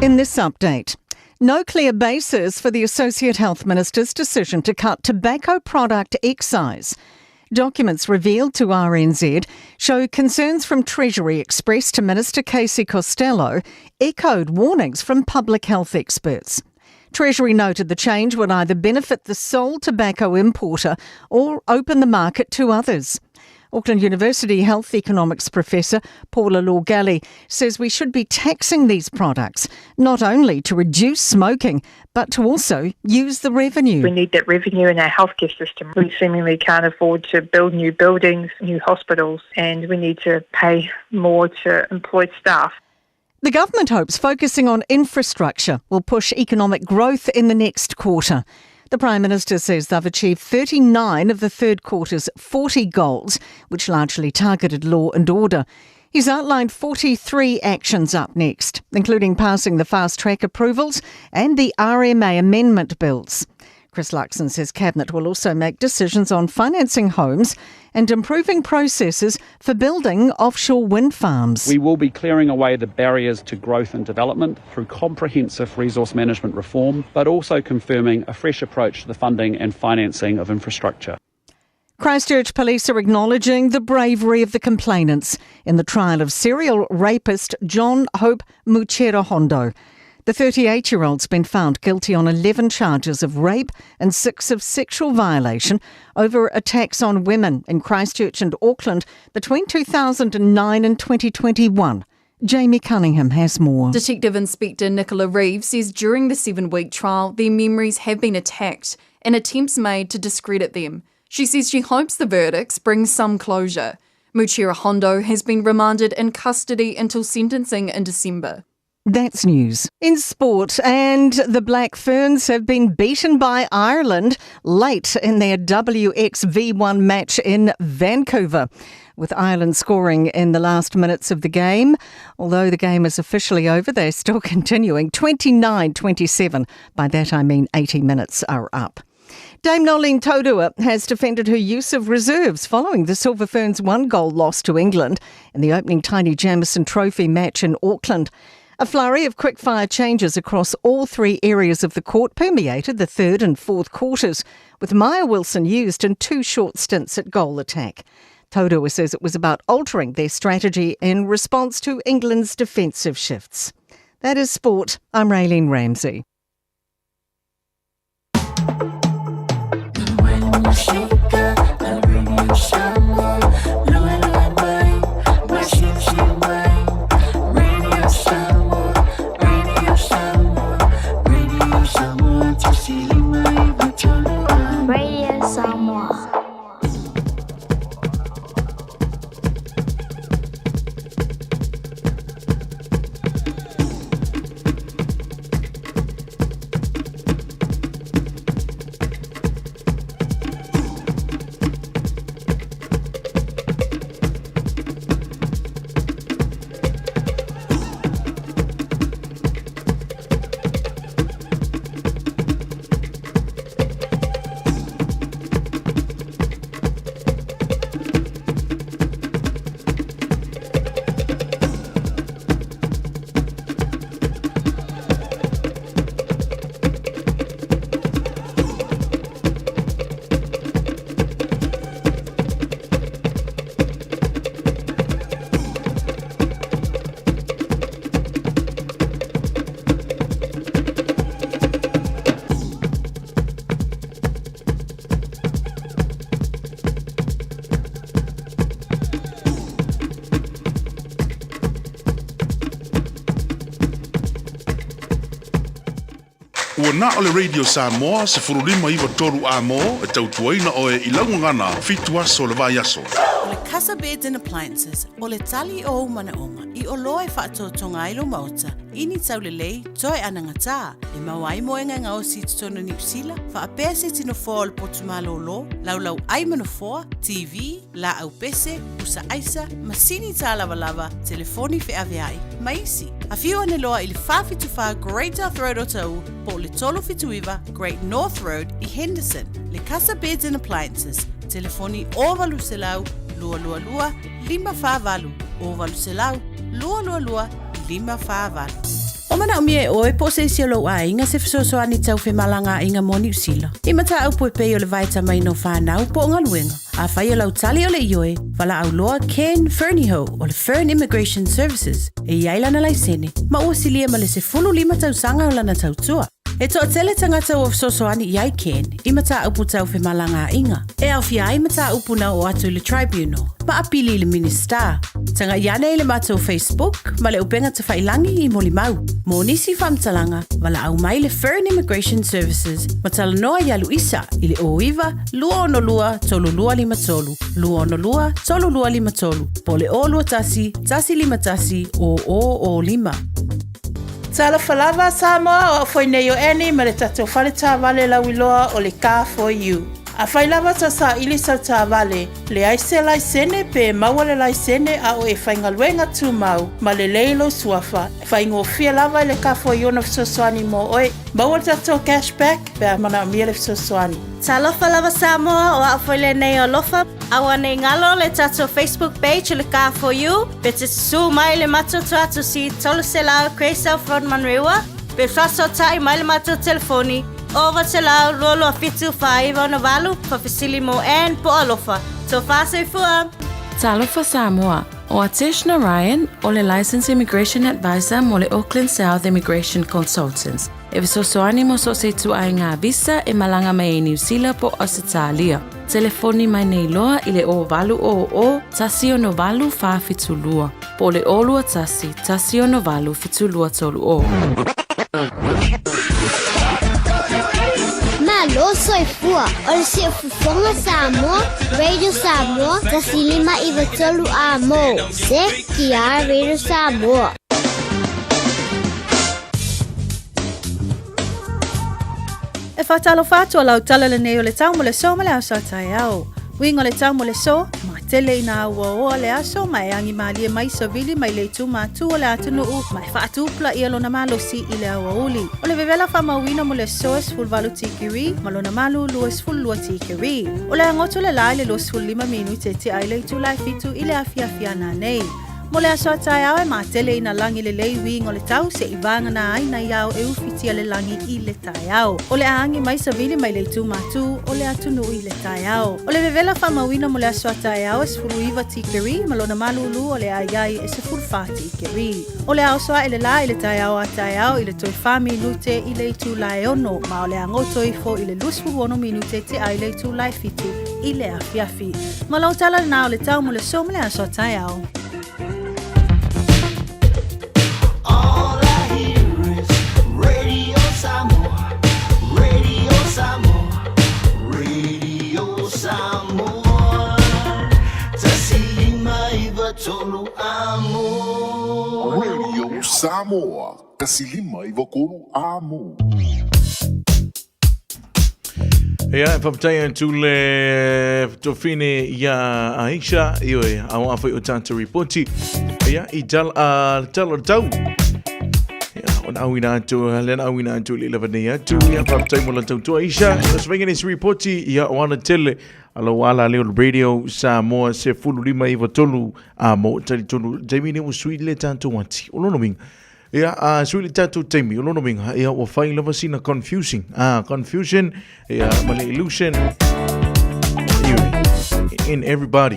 In this update, no clear basis for the Associate Health Minister's decision to cut tobacco product excise. Documents revealed to RNZ show concerns from Treasury expressed to Minister Casey Costello echoed warnings from public health experts. Treasury noted the change would either benefit the sole tobacco importer or open the market to others. Auckland University Health Economics Professor Paula Lorgelly says we should be taxing these products, not only to reduce smoking, but to also use the revenue. We need that revenue in our healthcare system. We seemingly can't afford to build new buildings, new hospitals, and we need to pay more to employ staff. The government hopes focusing on infrastructure will push economic growth in the next quarter. The Prime Minister says they've achieved 39 of the third quarter's 40 goals, which largely targeted law and order. He's outlined 43 actions up next, including passing the fast track approvals and the RMA amendment bills. Chris Luxon says Cabinet will also make decisions on financing homes and improving processes for building offshore wind farms. We will be clearing away the barriers to growth and development through comprehensive resource management reform, but also confirming a fresh approach to the funding and financing of infrastructure. Christchurch police are acknowledging the bravery of the complainants in the trial of serial rapist John Hope Mucherahondo. The 38 year old's been found guilty on 11 charges of rape and six of sexual violation over attacks on women in Christchurch and Auckland between 2009 and 2021. Jamie Cunningham has more. Detective Inspector Nicola Reeves says during the seven week trial, their memories have been attacked and attempts made to discredit them. She says she hopes the verdicts bring some closure. Muchira Hondo has been remanded in custody until sentencing in December. That's news. In sport, and the Black Ferns have been beaten by Ireland late in their WXV1 match in Vancouver, with Ireland scoring in the last minutes of the game. Although the game is officially over, they're still continuing 29 27. By that I mean 80 minutes are up. Dame Noeline Taurua has defended her use of reserves following the Silver Ferns one goal loss to England in the opening Taini Jamison Trophy match in Auckland. A flurry of quickfire changes across all three areas of the court permeated the third and fourth quarters, with Maia Wilson used in two short stints at goal attack. Taurua says it was about altering their strategy in response to England's defensive shifts. That is sport. I'm Raylene Ramsey. Radio Samoa. Ua na o le Radio Samoa 1593 amo e tautuaina oe i laugagana fitu aso o le vaiaso. O le Casa Beds and Appliances, o le tali o ou manaʻoga, i oloa e faatoatoga ai lou maota, i ni taulelei, toe anagatā, e maua ai moega e gaosi i totonu o Niu Sila, faapea se iti nofoa o le potu malōlō, laulau ʻai ma nofoa, TV, laʻau pese, pusa ʻaisa, masini tālavalava, telefoni feʻaveaʻi, ma isi. Afio ane loa i le 474 Great South Road o Taʻu po o le 379 Great North Road i Henderson. Le Casa Beds and Appliances, telefoni 0800 222 548, 0800 222 548. O manaʻomia e ʻoe po o se isi o lou ʻaiga se fesoasoani tau femalagaʻaiga mo Niu Sila. I mataupu e pei o le vaetamaina o fanau po o galuega. Afai o lau tali o le ioe, valaau loa Ken Fernihough o le Fern Immigration Services e i ai lana laisene ma ua silia ma le 15 tausaga o lana tautua. E toatele tagata ua fesoasoani i ai Ken i mataupu tau femalagaaiga e aofia ai mataupu na oo atu i le Tribunal ma apili i le Minisita. Tagai ane i le matou Facebook ma le upega tafailangi i molimau. Mo nisi faamatalaga, valaau mai le Fern Immigration Services ma talanoa iā Luisa i le 09 262 3253, 262 3253, po o le 021 151 0005. Talofa lava Samoa, o au foi nei o Annie ma le tatou fale taavale lauiloa o le Car For You. Afai lava ta saili sau taavale, leai se laisene pe maua le laisene a o e faigaluega tumau ma lelei lou suafa, e faigofie lava i le Car For You ona fesoasoani mo oe. Maua le tatou cash back pe a manaomia le fesoasoani. Talofa lava Samoa, o au foi lenei o Alofa. Aua nei galo le tatou Facebook page o le Car For You, pe te susū mai le matou tuatusi 300 Grey South Road Manurewa, pe faasoatai mai le matou telefoni 0800 227 498 faafesili mo Ann po o Alofa. Tofa soifua! Talofa Samoa, O Atesh Narayan, o le Licensed Immigration Advisor mo le Auckland South Immigration Consultants, e fesoasoani mo so o se ituaiga visa e malaga mai ai Niu Sila po o Ausetalia. Telefoni mai nei loa i le 0800 168 472 po o le 021 168 7230. Malo soifua, o le Siufofoga Samoa, Radio Samoa, 1593 A mo, CKR Radio Samoa. E faatalofa atu a lau tala lenei o le tau mo le so ma le aso a taeao. Uiga o le tau mo le so, matele ina auaoa le aso ma e agi malie mai savili mai le itu matu o le atunuu ma e faatupulaia lona malosi i le aoauli. O le vevela faamauina mo le so e 18 tikiri ma lona malulu e 12 tikiri. O le agoto le la i le 25 minute e tea i le itula e 7 i le afiafi a nanei. Mo le aso a taeao e matele ina lagi lelei uiga o le tau se'i vagana ai nai ao e ufitia le lagi i le taeao. O le a agi mai savili mai le itu matu o le atunuu i le taeao. O le vevela faamauina mo le aso a taeao e 19 tikeri ma lona malulu o le a i ai e 14 tikeri. O le a oso ae le la i le taeao a taeao i le toe 4 minute i le itula e 6 ma o le a goto ifo i le 26 minute tea i le itula e 7 i le afiafi. Ma lau tala lena o le tau mo le so ma le aso a taeao. All I hear is Radio Samoa, Radio Samoa, Radio Samoa. 1593 amo. Radio Samoa, 1593 amo. Ia, e whaptai atu le tofine ia Aisha, ioe, a wā whai o tātou ripoti. Ia, i tal, tal o tau. Ia, o na awina atu, le na awina atu le lava nei atu. Ia, whaptai mo la tau tua Aisha. O svenga ni ripoti, ia, o ana tele, alo ala leo radio Samoa se fulu lima iwa tolu, a mo tali tolu, taimi ne o sui le tātou ati. O lono winga. Ia, a sui le tatou taimi, o lona uiga, ia, ua fai lava sina confusing, ah, confusion, ia, ma le illusion, ia, in everybody.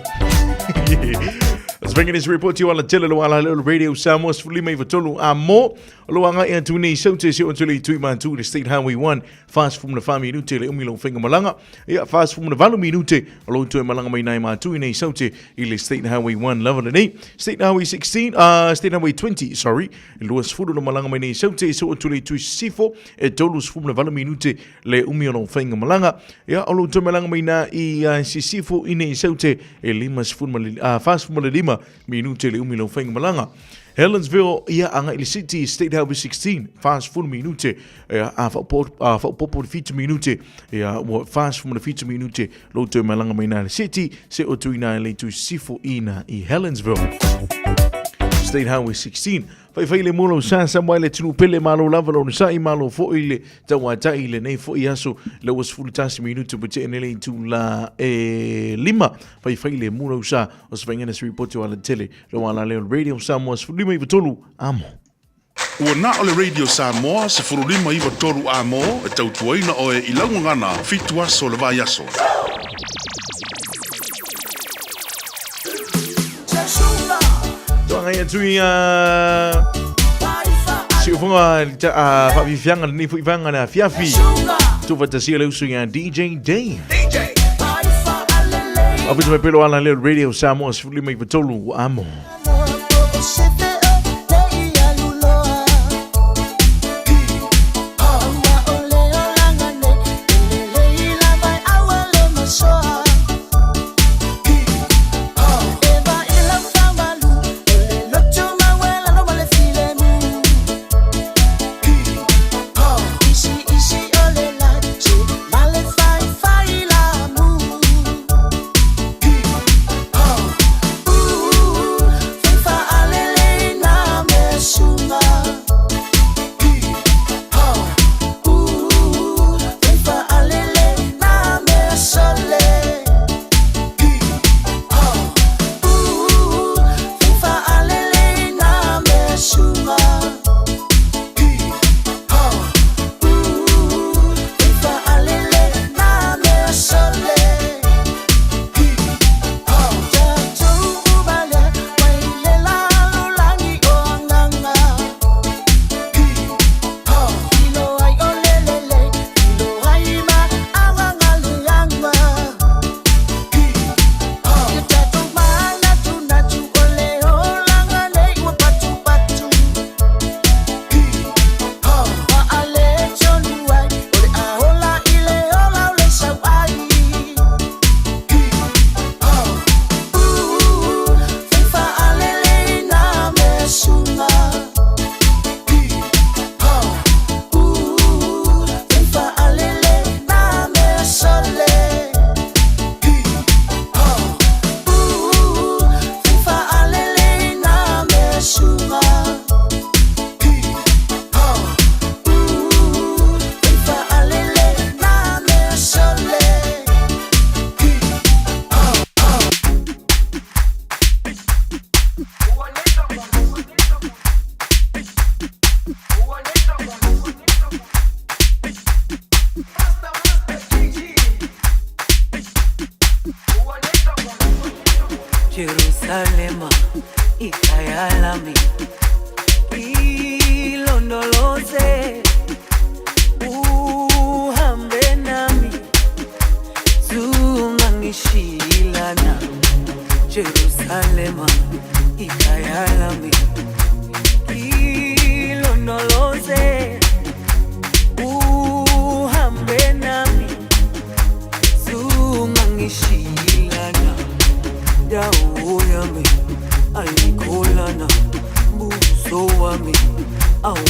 Let's bring in this report to you ala tele lo ala leo radio Samoa 15 93 a mo lo anga ia tu nei sau te se o tuli tui ma tu le State Highway 1 fast from the 4 minute le umi lo whenga malanga ia fast from the 8 minute o lo tui malanga mai nei ma tu nei sau te i le State Highway 1 lava lenei. State Highway 16, State Highway 20, sorry, lua sefulu no malanga mai nei sau te so atu le tui sifo e tolu sefulu na valu minute le umi o lo whainga malanga. Ia, o lo tui malanga mai nā i sisifo i nei sau te e lima sefulu ma le, wha sefulu ma le lima minute le umi lo whainga malanga. Helensville, ia, anga i le City, State Highway 16, wha sefulu minute, ia, a whaopopo le 7 minute, ia, ua wha sefulu ma le 7 minute lo toe malanga mai nā le City, se o tui nā le tui sifo i nā i Helensville. State Highway 16. Whai whai le molo sa sa mai le tunu pele malo lava lo sa i malo fo i le tau tai i le nei fo i aso le ua sefulu tasi minutu po te enele i tu la e lima. Whai whai le molo sa o se whaingana se reportu ala tele lo ala leo radio Samoa 15 93 amo. Ua na o le Radio Samoa 1593 amo e tautuaina oe i lau gagana 7 aso o le vaiaso. Toagai atu i a Siufonga a whaafifianga lenei foi vanga na fiafi. Tūwhatasia le usu i a DJ Dave. Awhita mai pelo ala leo Radio Samoa 15 93 amo.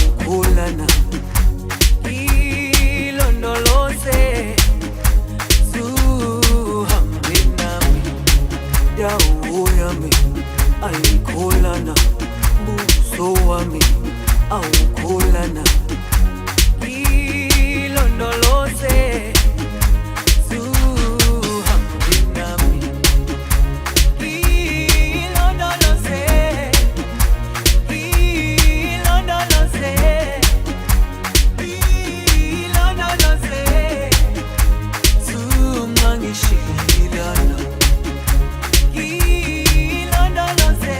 Awukholana Ilondoloze Zuhambe nami Dawo yami ayikholana Buso wami awukholana Ilondoloze Zuhambe nami Ilondoloze Ilondoloze Ilondoloze Zungangishilana Ilondoloze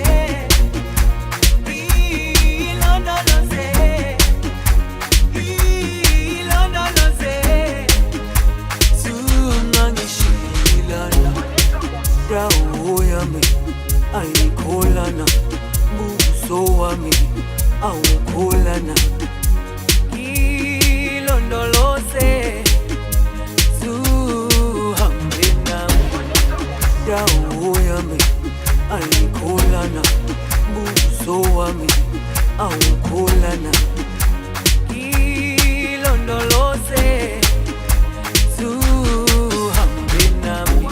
Ilondoloze Ilondoloze Zungangishilana Dawo yami ayikholana Buso wami awukholana Ilondoloze Zuhambe nami Dawo yami ayikholana Buso wami awukholana Ilondoloze Zuhambe nami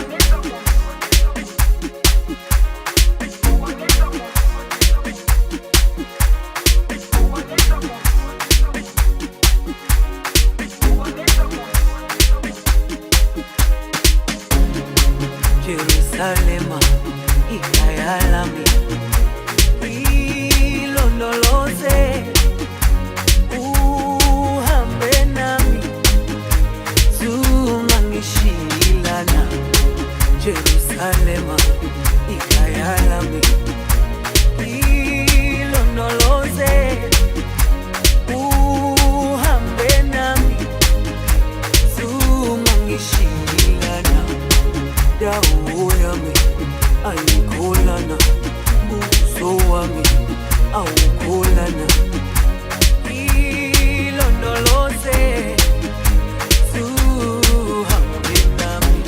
Jerusalema ikhaya lami Ilondoloze uhambe nami Zungangishilana Jerusalema ikhaya lami Ilondoloze uhambe nami Zungangishilana Dawo yami ayikholana Buso wami awukholana Ilondoloze Zuhambe nami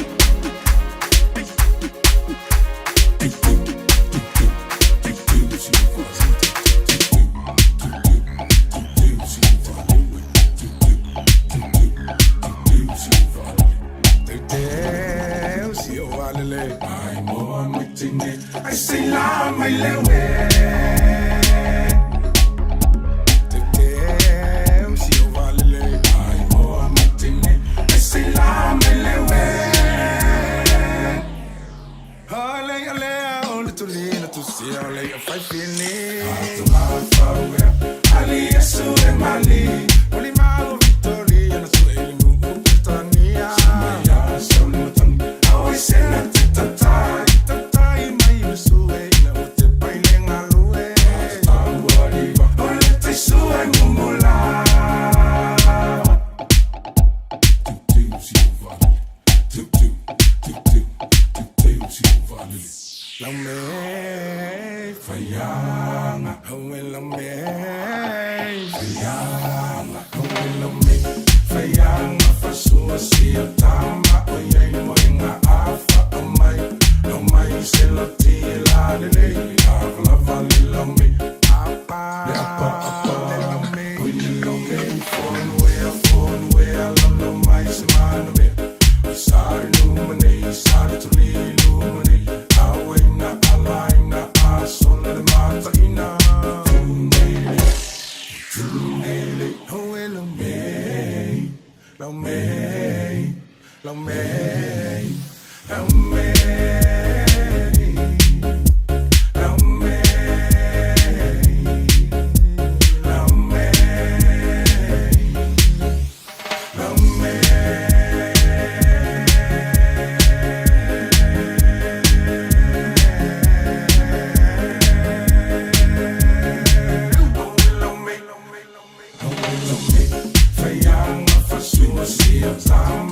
Tama,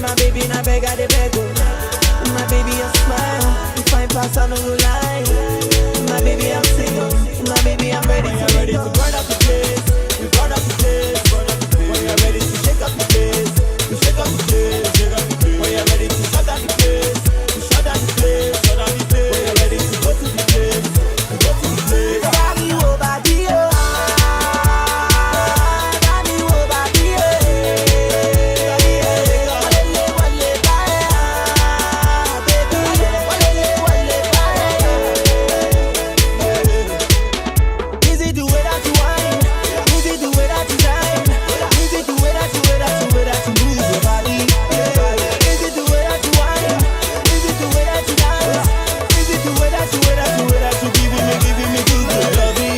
My baby, not beg, I dey beg, oh. My baby, I smile. You find pass, I no go lie. My baby, I'm single. My baby, I'm ready to ready to burn up the place. We burn up the place. When you're ready to shake up the place, we shake up the place. When you're ready to shut down the place, we shut down the place. When you're ready to go to the place, we go to the place. Bami wo badi o, ah, bami wo badi o, eh. Walele wale ba eh, ah, baby. Walele wale ba eh. Is it the way that you whine? Is it the way that you shine? Is it the way that you, way that you, way that you move your body? Yeah. Is it the way that you whine? Is it the way that you dance? Is it the way that you, way that you, way that you giving me good, good loving?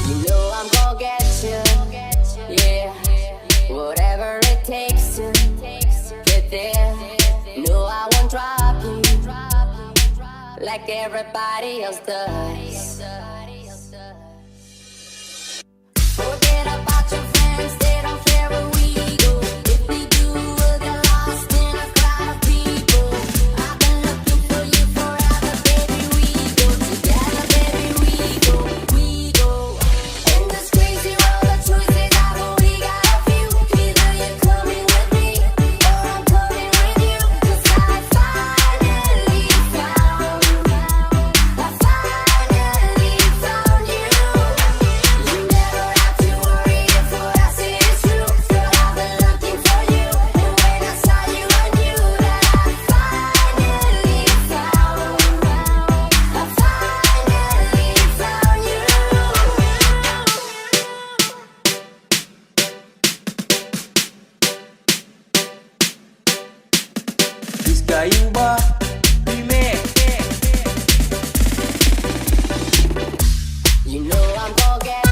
You know I'm gonna get you, yeah. Whatever it takes to get there. No, I won't drop you like everybody else does. Forget about your friends, they don't care where we go. If they do, we'll get lost in a crowd of people. I've been looking for you forever, baby. We go together, baby. We go, we go. In this crazy world, the truth is I've only got a few. Either you're coming with me, or I'm coming with you. 'Cause I finally found, I finally found you. You never have to worry if what I say is true. Girl, I've been looking for you, and when I saw you, I knew that I finally found, I finally found you. Biscayuba Remix. You know I'm gonna get.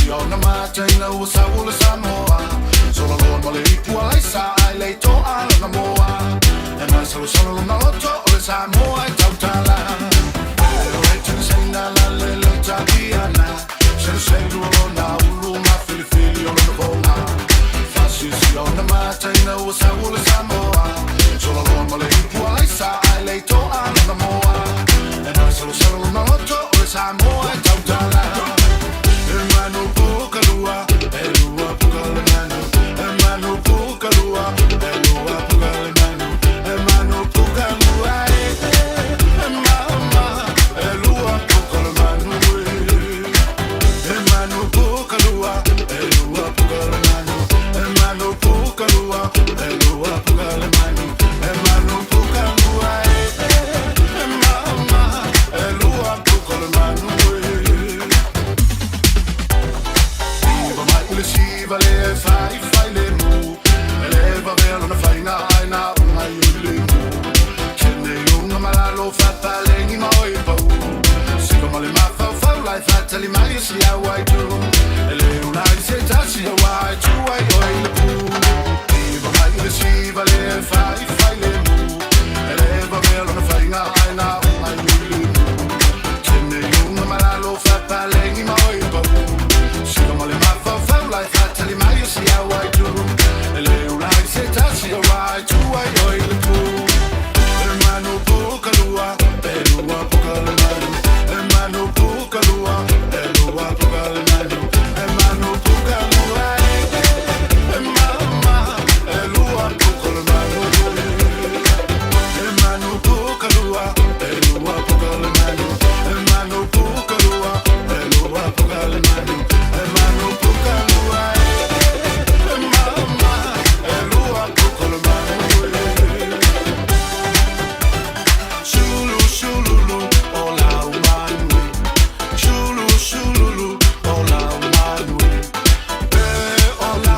Faasilisila ona mataina ua sau o le Samoa Solaloa ma le ipu a laisa ai le to'a lona moa E masalosalo lona loto o le Samoa e tautala E o le tinisaina la le le tapiana Seluselu o lona ulu ma filifili o lona voga Faasilisila ona mataina ua sau o le Samoa Solaloa ma le ipu a laisa ai le to'a lona moa E masalosalo lona loto o le Samoa e tautala E manu puka lua, e lua puka le manu E manu puka lua, e lua puka le manu E manu puka lua e, e mama E lua puka le manu e E manu puka lua, e lua puka le manu E manu puka lua, e lua puka le manu E manu puka lua e, e mama E lua puka le manu e Iva mai le siva le fai fai le mu E le va vea lona faiga ai na unga i le mu Kene unga malalo fapalengi ma oi pau Siva ma le mafaufau lai fatali mai si au ai tu E le una i se tasi au ai tu ai oi le pu Iva mai le siva le fai fai le mu E le va vea lona faiga ai na unga i le mu Kene unga malalo fapalengi ma oi pau Siva ma le mafaufau lai fatali mai si au ai tu E le una i se tasi au ai tu ai oi le pu E manu puka lua, e lua puka le manu E manu puka lua, e lua puka le manu E manu puka lua e, e mama E lua puka le manu E manu puka lua, e lua puka le manu E manu puka lua, e lua puka le manu E manu puka lua e, e mama E lua puka le manu Shulu shululu ola umanu Shulu shululu ola umanu E ola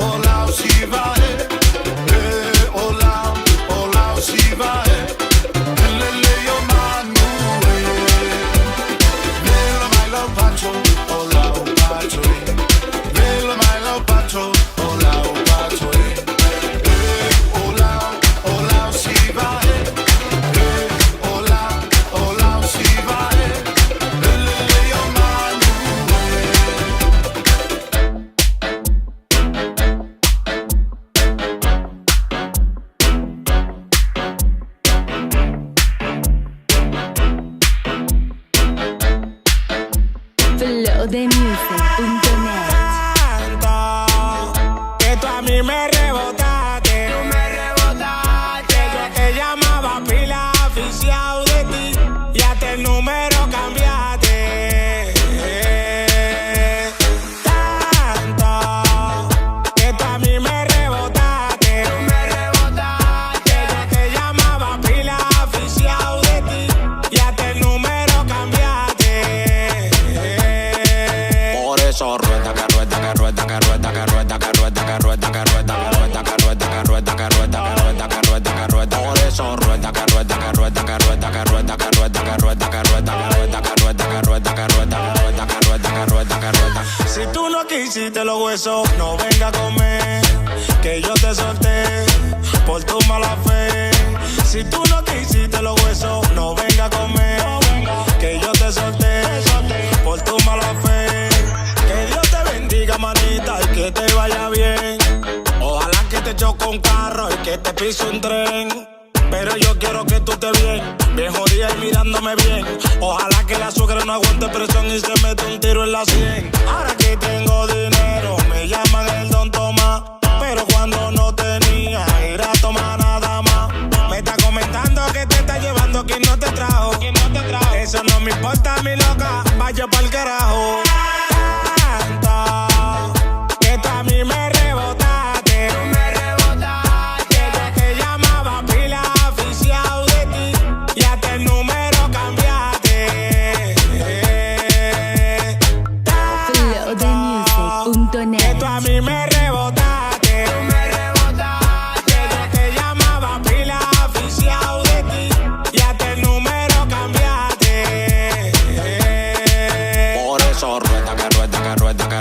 ola siva e E ola ola siva e Lele yo manu e Velo mai lo pato ola o pato e Velo mai lo pato ola o pato e E ola ola siva e Ola, ola, siva e, lele yo manu e. Flowthemusic.net. Tanto que tú a mí me rebotaste. Tú me rebotaste. Yo te llamaba pila, aficiado de ti. Y hasta el número cambiaste. Tanto que tú a mí me rebotaste. Tú me rebotaste. Yo te llamaba pila, aficiado de ti. Y hasta el número cambiaste. Por eso rueda que rueda que rueda que rueda que rueda que rueda que rueda que rueda que rueda que rueda que rueda que rueda que rueda que rueda que rueda. Por eso rueda que rueda que rueda que rueda que rueda que rueda que rueda que rueda que rueda que rueda que rueda que rueda que rueda que rueda que rueda que rueda. Si tú no quisiste los huesos, no venga a comer. Que yo te solté por tu mala fe. Si tú no quisiste los huesos, no venga a comer. Que yo te solté por tu mala fe. Que Dios te bendiga, manita, y que te vaya bien. Ojalá que te choque un carro y que te pise un tren. Pero yo quiero que tú te bien, bien jodida y mirándome bien. Ojalá que la suegra no aguante presión y se mete un tiro en la sien. Ahora que tengo dinero, me llaman el Don Tomás. Pero cuando no tenía, era tomar nada más. Me está comentando que te está llevando quien no te trajo. Eso no me importa, mi loca, vaya pa'l carajo. Tanto que tú a mí me rebotaste. Tú me rebotaste. Yo te llamaba pila, aficiado de ti. Y hasta el número cambiaste. Flowthemusic.net. Que tú a mí me rebotaste. Tú me rebotaste. Yo te llamaba pila, aficiado de ti. Y hasta el número cambiaste. Por eso rueda que rueda que rueda que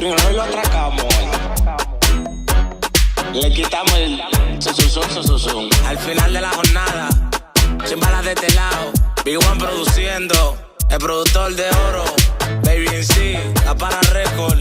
Hoy lo atracamos hoy. Le quitamos el su, su, su, su. Al final de la jornada, sin balas de este lado. Big One produciendo, el productor de oro. Baby en sí, la para récord.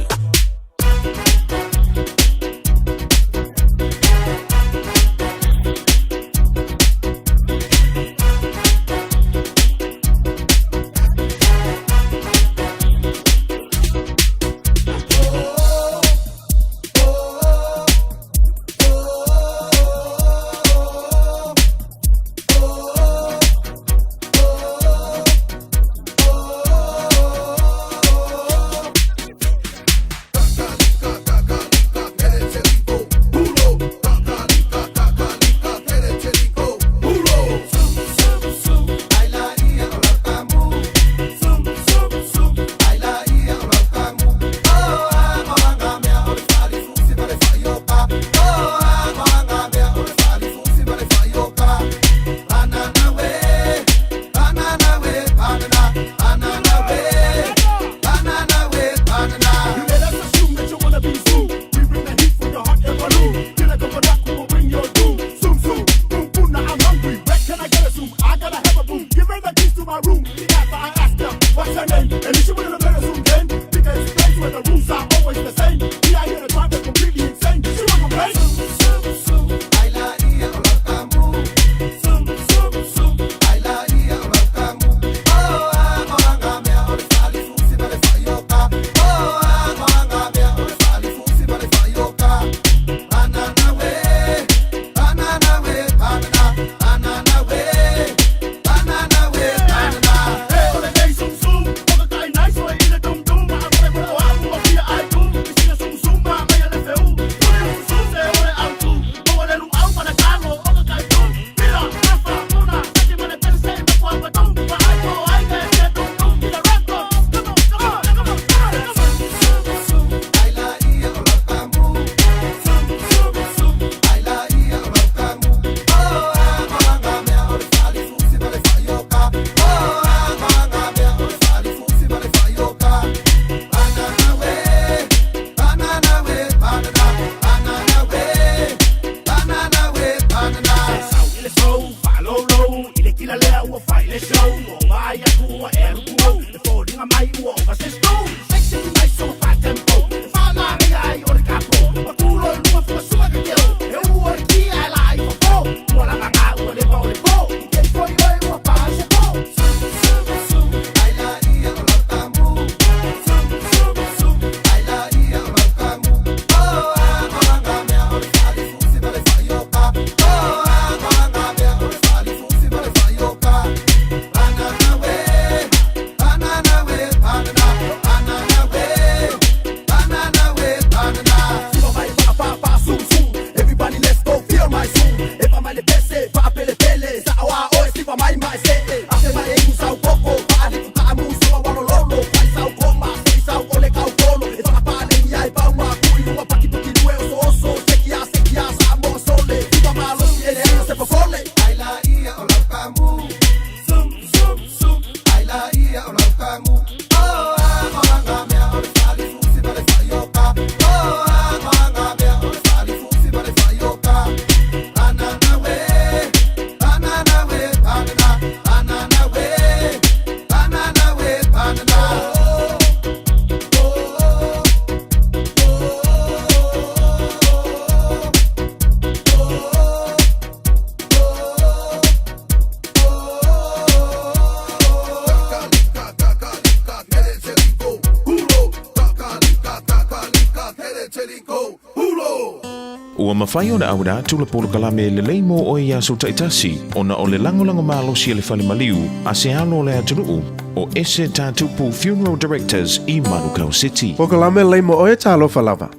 Ua mafai ona auina atu le polokalame lelei mo oe i aso taitasi ona o le lagolago malosi a le fale maliu a se alo o le atunuu o Ese Tatupu Funeral Directors i Manukau City. Polokalame lelei mo oe talofa lava.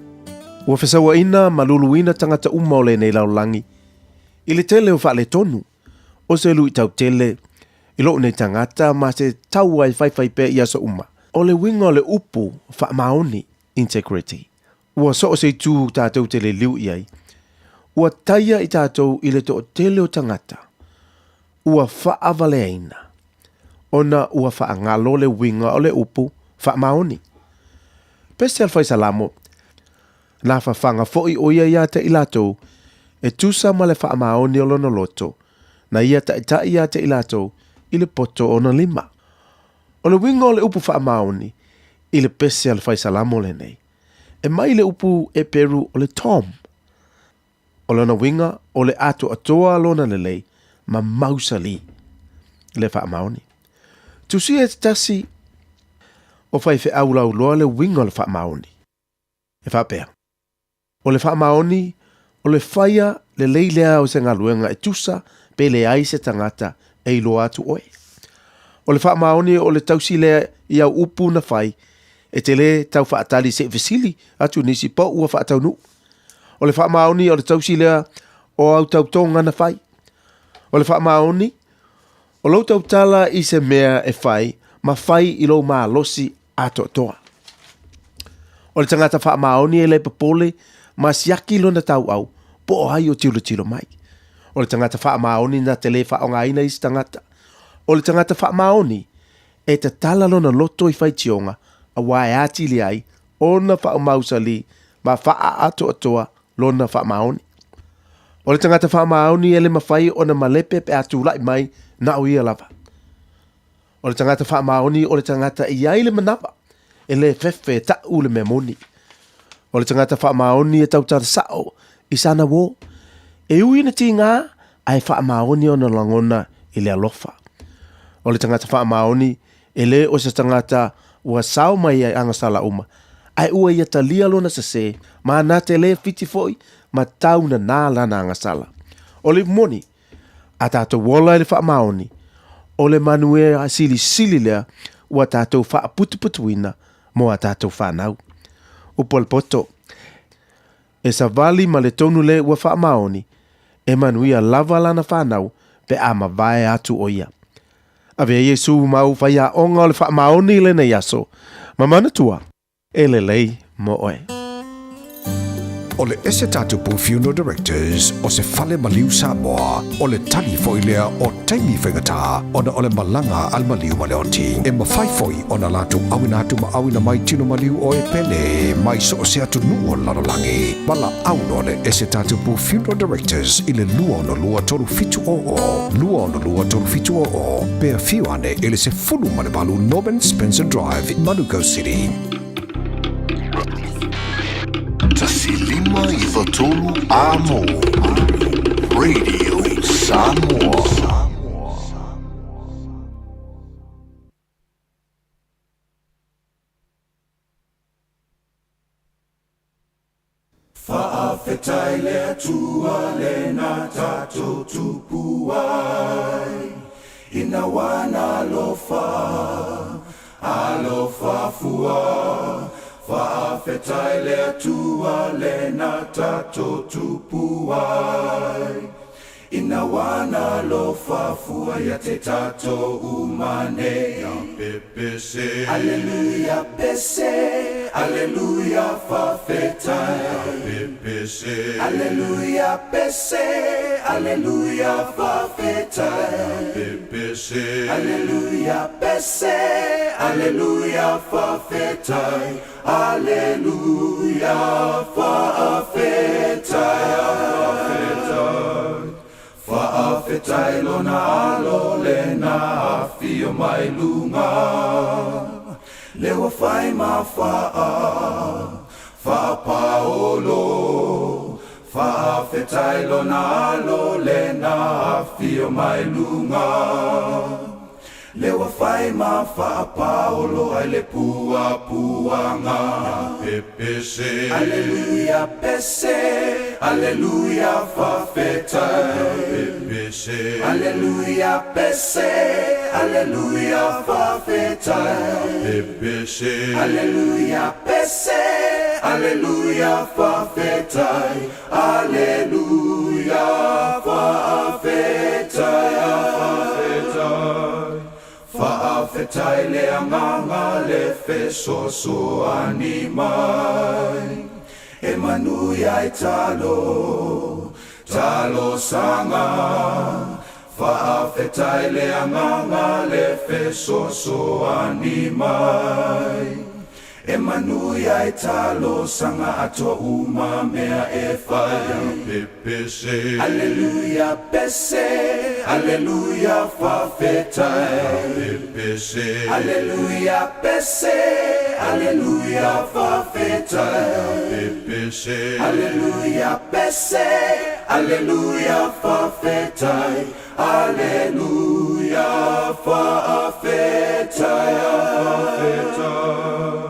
Ua fesauaina ma luluina tagata uma o lenei lalolagi i le tele o faaletonu o se luitau tele i lou nei tagata ma se taua e faifai pea i aso uma. O le uiga o le upu faamaoni, integrity, ua so o se itu tatou te liliu i ai, ua taia i tatou i le toatele o tagata ua faavaleaina ona ua faagalo le uiga o le upu faamaoni. Pese a le Fai Salamo, Na fafaga foi ʻo ia iā te i latou, e tusa ma le faamaoni o lona loto, na ia taʻitaʻi iā te i latou i le poto o ona lima. O le uiga o le upu faamaoni i le pese a le Fai Salamo lenei, e mai le upu Eperu o le tom. O lona uiga o le atoatoa lona lelei ma mausali le faamaoni. Tusia e te tasi o faifeau lauloa le uiga o le faamaoni. E faapea, o le faamaoni o le faia lelei lea o se galuega e tusa pe leai se tagata e iloa atu oe. O le faamaoni o le tausi lea i au upu na fai e te lē tau faatali se i fesili atu nisi po ua faataunuu. O le faamaoni o le tausi lea o au tautoga na fai. O le faamaoni o lou tautala i se mea e fai ma fai i lou malosi atoatoa. O le tagata faamaoni e le popole ma siaki lona tauau po o ai o tilotilo mai. O le tagata faamaoni na te le faaaogaina isi tagata. O le tagata faamaoni e tatala lona loto i faitioga auā e atili ai ona faaumausali ma faaatoatoa lona faamaoni. O le tagata faamaoni e le mafai ona malepe pe a tulai mai na o ia lava. O le tagata faamaoni o le tagata e i ai le manava, e le fefe e taʻu le mea moni. O le tagata faamaoni e tautala sao i sana uō. E ui ina tigā, ae faamaoni ona lagona i le alofa. O le tagata faamaoni e le o se tagata ua sao mai ai agasala uma, ae ua ia talia lona sesē, ma na te le fiti foi ma tau nanā lana agasala. O le moni, a tatou ola i le faamaoni, o le manuia silisili lea ua tatou faaputuputuina mo a tatou fanau. Upu a le poto, E savali ma le tonu le ua faamaoni, e manuia lava lana fanau pe a mavae atu ʻo ia. Avea Iesu ma ou faiaoga o le faamaoni i lenei aso, ma manatua, e lelei mo oe. O le Ese Tatupu Funeral Directors o se fale maliu Samoa, o le tali foi lea o taimi faigata ona o le malaga a le maliu ma le oti. E mafai foi ona latou auina atu ma auina mai tino maliu o e pele mai so o se atunuu o le lalolagi. Valaau loa le Ese Tatupu Funeral Directors i le 262 3700, 262 3700, pe afio ane i le 18 Norman Spencer Drive, Manukau City. 1 5 9 3 Amo Radio Samoa. Faafetai le Atua lena tatou tupu ai Ina ua na alofa, alofa fua Faafetai le Atua lena tatou tupu ai Ina ua na alofa fua ia te tatou uma nei Ia pepese Aleluia pese Aleluia faafetai Ia pepese Aleluia pese Aleluia faafetai Ia pepese Aleluia pese Aleluia faafetai Aleluia faafetai Faafetai Faafetai lona alo lena afio mai luga Le ua fai ma faa faapaolo Faafetai lona alo lena afio mai luga Le ua fai ma faapaolo ai le puapuaga Pepese Aleluia pese Aleluia faafetai Pepese Aleluia pese Aleluia faafetai Pepese Aleluia pese Aleluia faafetai Aleluia faafetai Faafetai Faafetai le agaga le fesoasoani mai E manuia ai talo talosaga Faafetai le agaga le fesoasoani mai. E manuia ai talosaga atoa uma mea e fai. Pepese. Aleluia pese. Aleluia fa'afetai. Pepese. Aleluia pese. Aleluia fa'afetai. Pepese. Aleluia pese. Aleluia fa'afetai. Aleluia fa'afetai. Fa'afetai.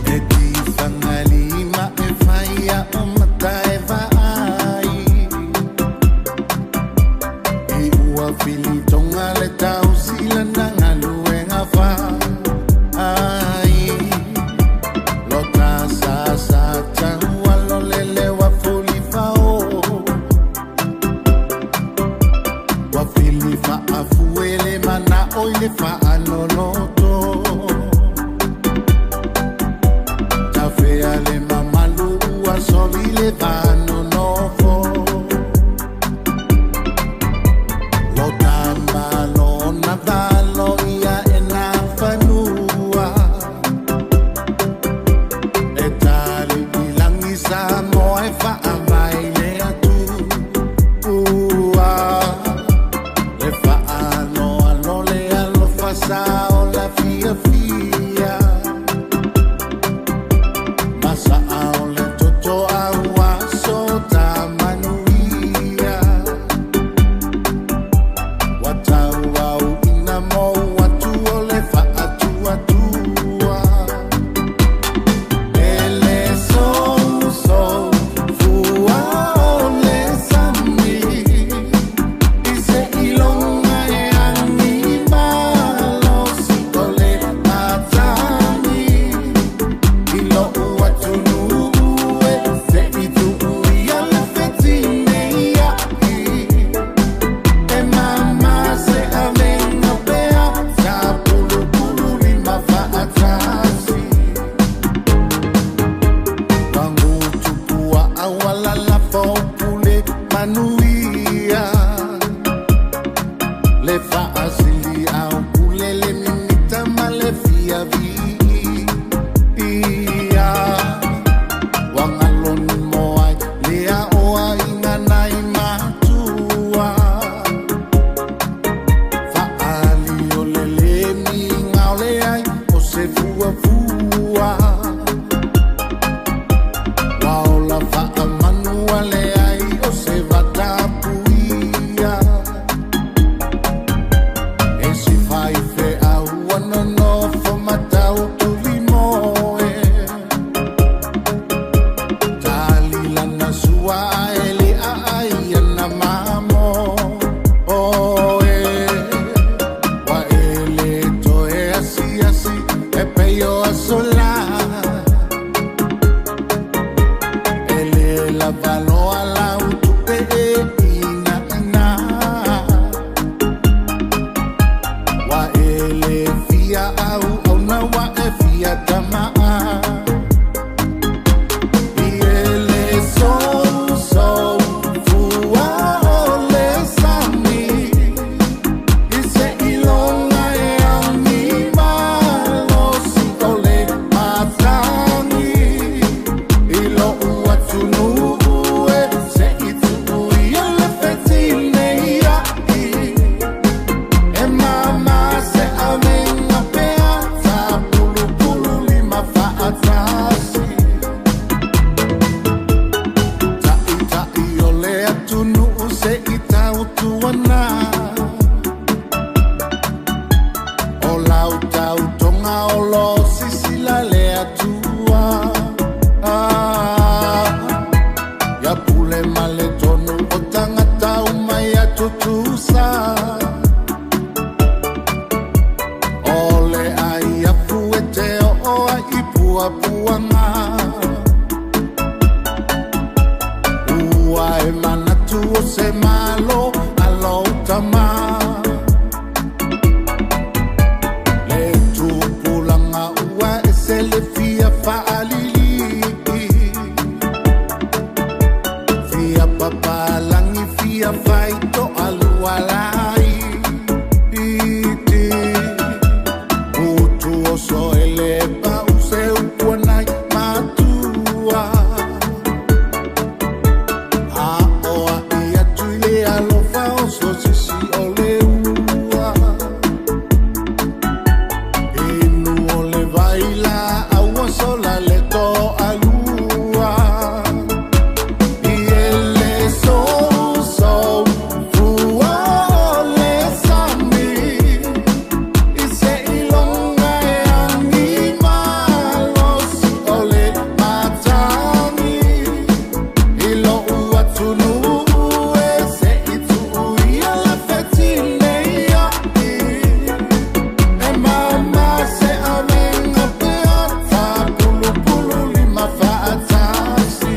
E tifagalima e faia o mata e vaai I ua filitonga le tausila na galuega faai Lota sa taua lo lele wa fulifao Wa filifa afuele mana o ile faaloloto Tafea le mamalu ua soli le vanonofo Lo tamalo na valo ia e na fanua E tali i langi sa moa e faavai le atu ua Le faaloalo le alofa sa o la fiafia Masa ao le toto au aso ta manuia Watau au ina mo atu o le faatuatua Ele sou sou ia fai to alua lai iti utu o so ele pa use upuanai matua a oa ia tuile alofa o so sisi o le ua inu o le vaila aua sola le to alua Iele so so fua o le sami I se ilonga e angi malosi o le matagi I lo ua tunu e se i tuu ia le fetile ia i E mama se avenga peata Pulupulu lima faatasi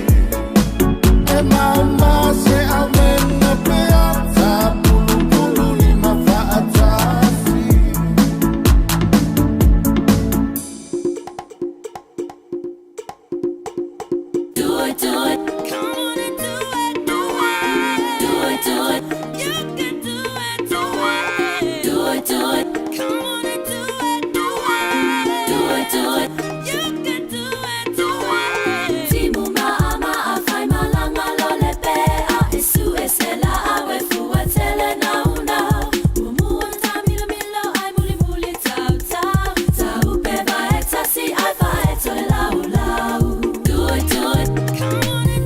E mama se avenga peata Pulupulu lima faatasi Do it, do it. Come on and do it, do it. Do it, do it. You can do it, do it. Do it, do it. Come on and do it, do it. Do it, do it. You can do it, do it. Timu maama afai malanga lole pe a isu esela awe fuatele nauna. Mumu ta milo milo ai muli muli tau tau. Tau pe vae tasi ai vae tole lau lau. Do it, do it. Come on and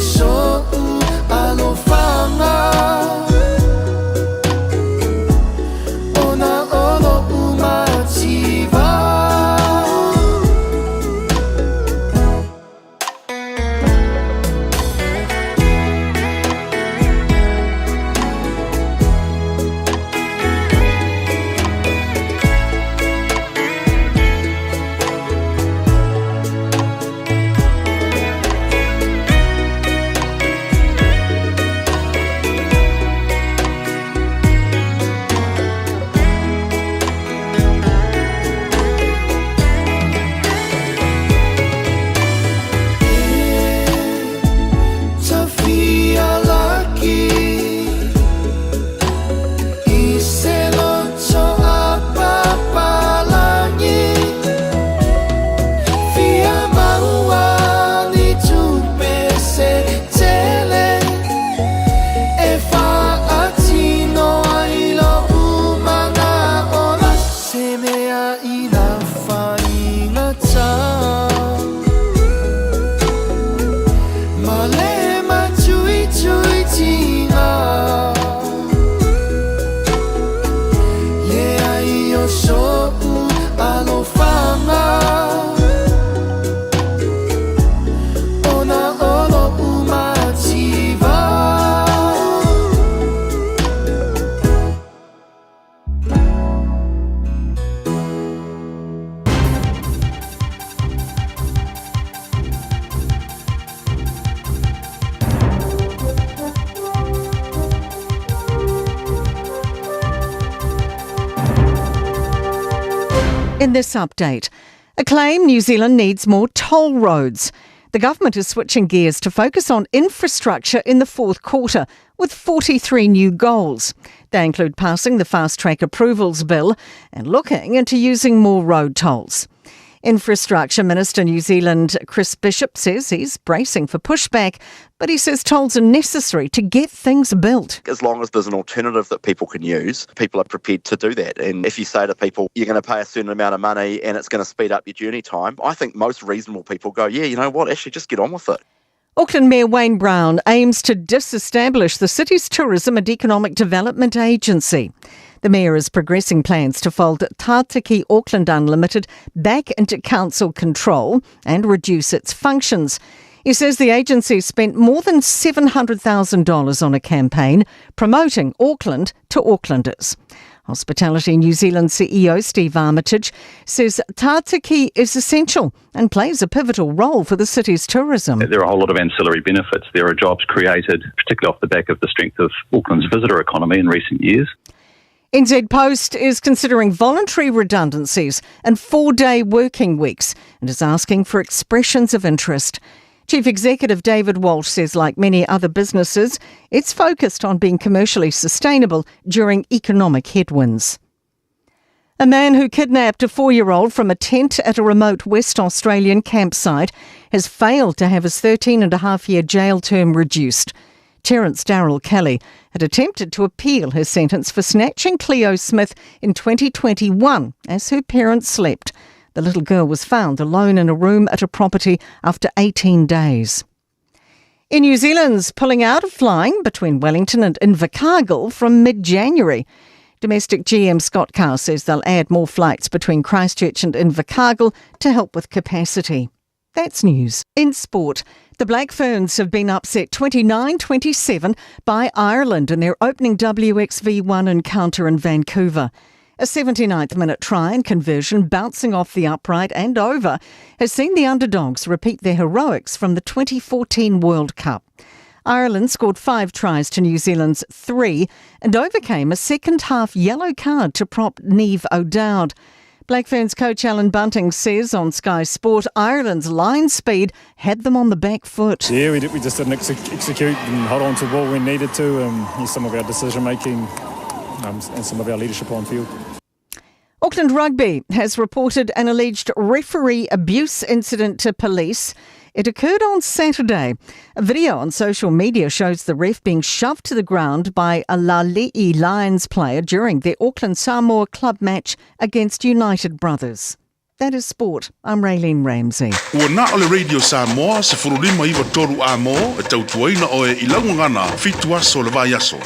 so'u alofaga Ona o lo'u mativa. Tafia laki I se loto a papalangi Fia maua ni tupe se tele E faatino ai lo'u mana'o Se mea i na faigata Ma le matuituitiga Leai o so'u alofaga Ona o lo'u mativa. In this update, a claim New Zealand needs more toll roads. The government is switching gears to focus on infrastructure in the fourth quarter with 43 new goals. They include passing the Fast Track Approvals Bill and looking into using more road tolls. Infrastructure Minister New Zealand Chris Bishop says he's bracing for pushback, but he says tolls are necessary to get things built. As long as there's an alternative that people can use, people are prepared to do that. And if you say to people, you're going to pay a certain amount of money and it's going to speed up your journey time, I think most reasonable people go, yeah, you know what, actually just get on with it. Auckland Mayor Wayne Brown aims to disestablish the city's Tourism and Economic Development Agency. The mayor is progressing plans to fold Tātaki Auckland Unlimited back into council control and reduce its functions. He says the agency spent more than $700,000 on a campaign promoting Auckland to Aucklanders. Hospitality New Zealand CEO Steve Armitage says Tātaki is essential and plays a pivotal role for the city's tourism. There are a whole lot of ancillary benefits. There are jobs created, particularly off the back of the strength of Auckland's visitor economy in recent years. NZ Post is considering voluntary redundancies and 4-day working weeks and is asking for expressions of interest. Chief Executive David Walsh says, like many other businesses, it's focused on being commercially sustainable during economic headwinds. A man who kidnapped a 4-year-old from a tent at a remote West Australian campsite has failed to have his 13.5-year jail term reduced. Terence Darrell Kelly had attempted to appeal his sentence for snatching Cleo Smith in 2021 as her parents slept. The little girl was found alone in a room at a property after 18 days. Air New Zealand's pulling out of flying between Wellington and Invercargill from mid-January. Domestic GM Scott Carr says they'll add more flights between Christchurch and Invercargill to help with capacity. That's news. In sport, the Black Ferns have been upset 29-27 by Ireland in their opening WXV1 encounter in Vancouver. A 79th minute try and conversion bouncing off the upright and over has seen the underdogs repeat their heroics from the 2014 World Cup. Ireland scored 5 tries to New Zealand's 3 and overcame a second-half yellow card to prop Neve O'Dowd. Black Ferns coach Alan Bunting says on Sky Sport, Ireland's line speed had them on the back foot. Yeah, we just didn't execute and hold on to the ball when needed to, and some of our decision-making and some of our leadership on field. Auckland Rugby has reported an alleged referee abuse incident to police. It occurred on Saturday. A video on social media shows the ref being shoved to the ground by a Lali'i Lions player during their Auckland Samoa club match against United Brothers. That is sport. I'm Raylene Ramsey. Ua na o le Radio Samoa 1593 A mo e tautuaina oe i lau gagana fitu aso o le vaiaso.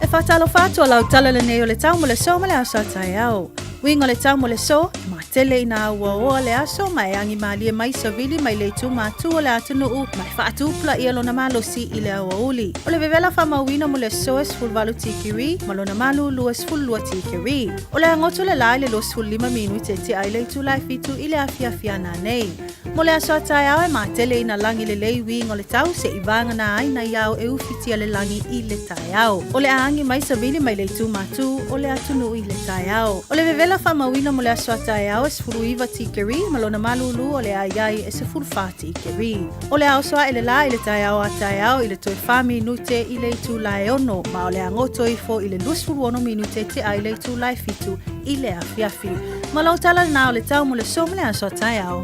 E faatalofa atu a lau tala lenei o le tau mo le so ma le aso a taeao. Uiga o le tau mo le so, e matele ina auaoa le aso ma e agi malie mai savili mai le itu matu o le atunuu ma e faatupulaia lona malosi i le aoauli. O le vevela faamauina mo le aso e 18 tikiri ma lona malū 22 tikiri. O le agoto le la i le 25 minute e tea ai le itula e fitu i le afiafi a nanei. Mo le aso a taeao e matele ina lagi lelei uiga o le tau seʻi vagana ai nai ao e ufitia le lagi i le taeao. O le a agi mai savili mai le itu matū o le atunuu i le taeao. O le vevela faamauina mo le aso a taeao e 19 tikeri ma lona malūlū o le a i ai e 14 tikeri. O le a oso aʻe le lā i le taeao a taeao i le toe 4 minute i le itula e 6 ma o le a goto ifo i le 26 minute tea ai le itula e 7 i le afiafi. Ma lau tala lenā o le tau mo le so ma le aso a taeao.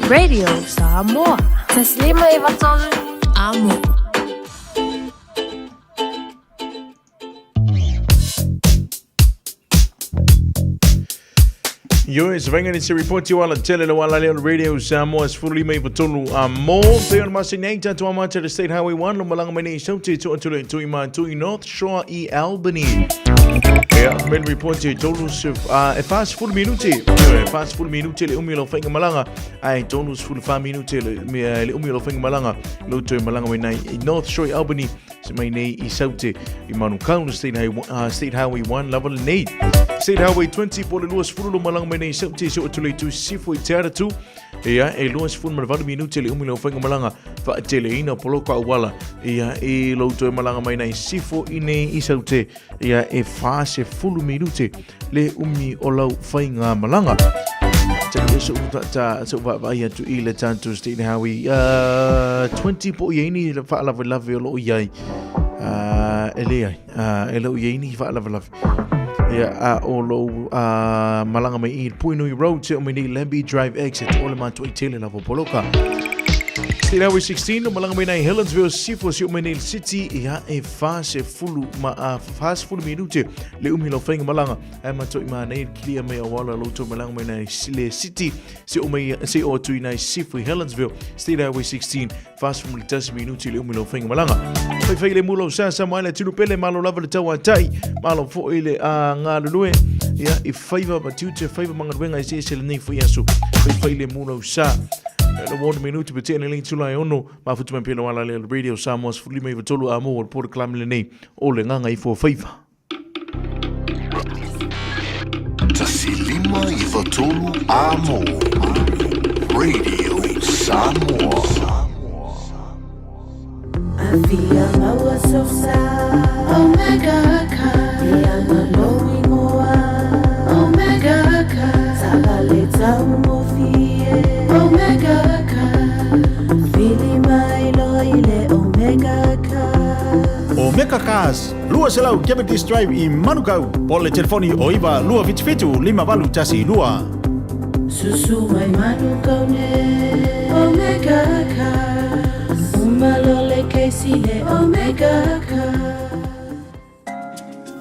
Radio Samoa. Taslima Ivatolu Amo. Yo, e se ni se report i ala tele le wala leo radio Samoa 15 i tolu a mo te ona masi nei tatu a mata le State Highway 1 lo malanga mai nei saute tu atu le tui ma tui North Shore i Albany. Ia, men report i tolu se e fast full minuti. E fast full minuti le umi lo whainga malanga. Ai tolu se full fa minuti le umi lo whainga malanga. Lo tui malanga mai nei North Shore i Albany. Se mai nei i Saute i Manukau no State Highway, State Highway 1 lava lenei. State Highway 20 po le lua sefulu lo malanga mai nei i Saute se o tule tu sifo i te aratu. Ia, e lua sefulu ma le valu minute le umi le whainga malanga whaateleina poloka auala. Ia, e lo toe malanga mai nei sifo i nei i Saute. Ia, e wha sefulu minute le umi o lau whainga malanga. Te e so ta ta so va va ia tu i le tantu State Highway 20 po i ni le wha lave lave o lo i ai. E le ai. E lo i ni wha lave lave. Ia a o lo malanga mai i Puinui Road te o mai nei Lambie Drive exit o le mātua i tele lavo poloka. State Highway 16 o malanga mai nei Helensville Sifo si o mai nei City ia e wha se fulu ma wha se fulu minute le umi lau whainga malanga ai matou i mānei le kilia mai auala lo tou malanga mai nai le city se o mai se o atu i nai Sifo i Helensville State Highway 16 fast from le tasi minuti le umi lau whainga malanga whai whai le mulo sa sa mai le tunu pele malo lava le tau a tai malo fo i le a ngā lulue ia i whaiva ma tiute whaiva mangaluenga i se se le nei fo i aso whai whai le mulo sa le wona minuti pe tēnei lengi tula e ono mafutu mai pela wala le radio Samoa 15 93 a mō o le polokalame lenei o le nganga ifo faiva. 1593 Amo Radio Samoa. Afia maua sosa Omega ka Ianga lou ingoa Omega ka Tavale taugofie Omega ka Fili mai loa i le Omega ka Omega Cars, 200 Cavendish Drive i Manukau, po o le telefoni o 9 277 5812. Susu mai Manukau nei Omega Cars Uma loa le kesi le Omega Cars.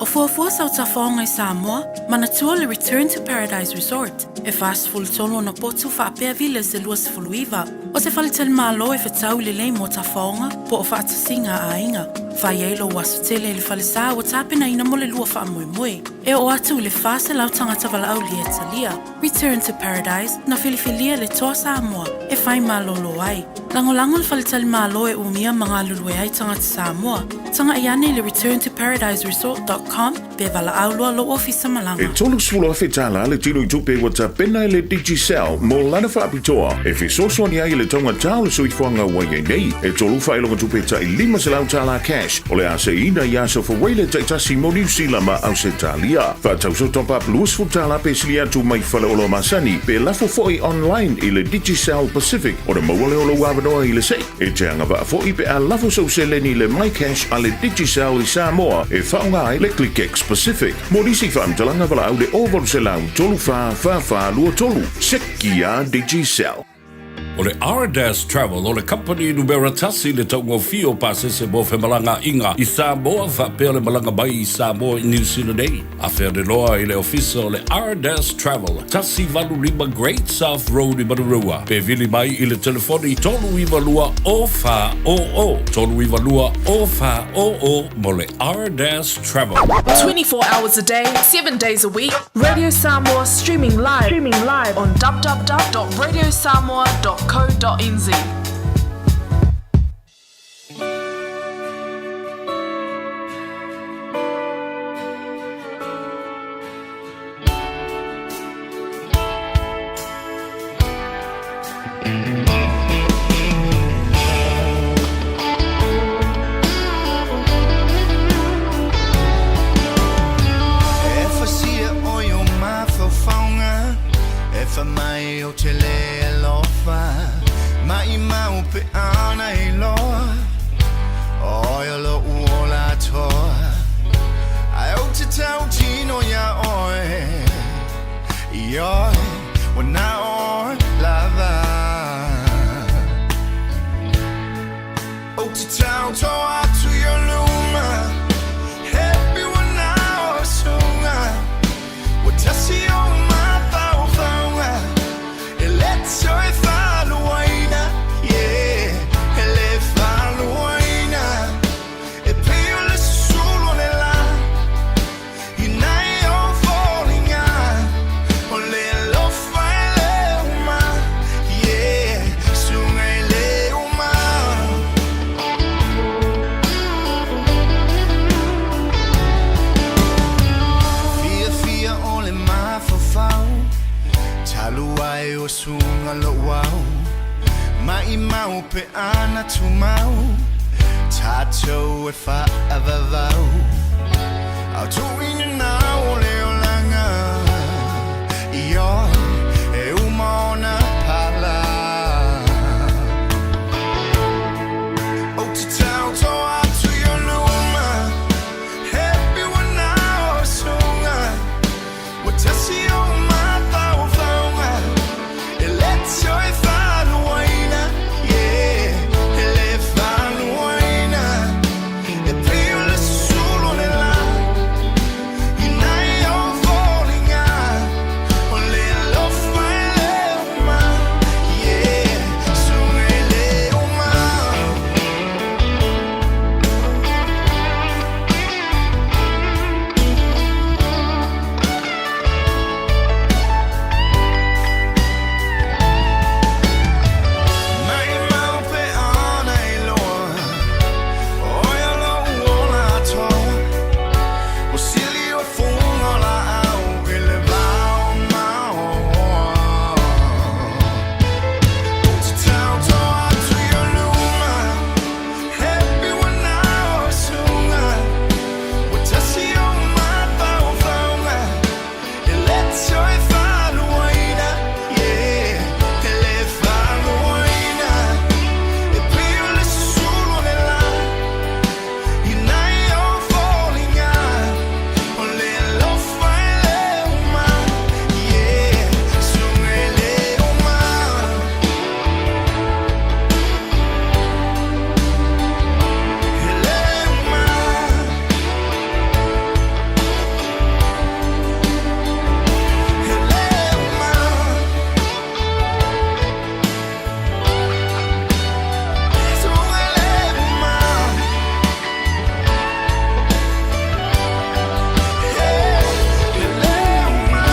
O fuafua sau tafaoga i Samoa, manatua le Return to Paradise Resort, e 43 ona potu faapea villas e 29. O se faletalimalo e fetau lelei mo tafaoga po o faatasiga a aiga. Fai ai lou aso tele i le falesa ua tapenaina mo le lua faamoemoe. E oo atu i le 400 tagata valaaulia e talia. Return to Paradise, na filifilia le Toa Samoa e whai malolo ai. Lagolago le faletalimalo e umia ma galulue ai tagata Samoa. Tagai ane i le returntoparadiseresort.com pe valaau loa lou ofisa malaga. E 30,000 tala le tino i tupe ua tapena e le Digicel mo lana faapitoa e fesoasoani ai i le taugatā o le soifuaga ua i ai nei. E tolu faailoga tupe tai 500 tala cash o le a seiina i aso Fawele taitasi mo Niu Sila ma Ausetalia. Faatauso top up 20 tala pe sili atu mai faleoloa masani pe lafo foi online i le Digicel Pacific ona maua lea o lou avanoa i le sei. E te agavaa foi pe a lafo sou seleni i le MyCash a le Digicel i Samoa e faaaoga ai le ClickX Pacific. Mo nisi faamatalaga valaau le 0800 34 44 23. Seki a Digicel. O le Ardas Travel o le kamupani numera tasi i le taugofie o pasese mo femalagaaiga i Samoa faapea le malaga mai i Samoa i Niu Sila nei. Afea loa i le ofisa o le Ardas Travel, 185 Great South Road i Manurewa. Pe vili mai i le telefoni 392 0400, 392 0400 mo le Ardas Travel. 24 hours a day, 7 days a week. Radio Samoa streaming live, streaming live on www.radiosamoa.co.nz. E fasia o i o mafaufaunga E fa mai o te le alofa Mai mau pe ana i loa O i lo uola toa Ai o te tau tino ia oe I oe Wana oe lava O te tau toa atu i o luma Happy wana o sunga Wa tasi o mafaufauga E le toe faluaina Yeah, e le faluaina E pei o le sulu o le la I nai o foliga O le alofa e le uma Yeah, suga e le uma. Fiafia o le mafaufau Talu ai o suga lo'u au Maʻimau pe ana tumau Tatou e faavavau Au tuuina nau o le olaga I oe e uma ona pala O te tauto atu i o luma Happy wana o suga Ua tasi o mafaufauga E le toe faluaina Yeah, e le faluaina E pei o le sulu o le la I nai o foliga O le alofa e le uma Yeah, suga e le uma. Mai mau pe ana i loa O ia lo uola atoa O sili o funga la au I le vao maoa O te tauto atu i o luma Happy wana o sunga Ua tasi o mafaufauga E le toe faluaina Yeah, e le faluaina E pei o le sulu o le la I nai o foliga O le alofa e le uma Yeah, suga e le uma. E le uma. E le uma. Suga e le uma. E le uma.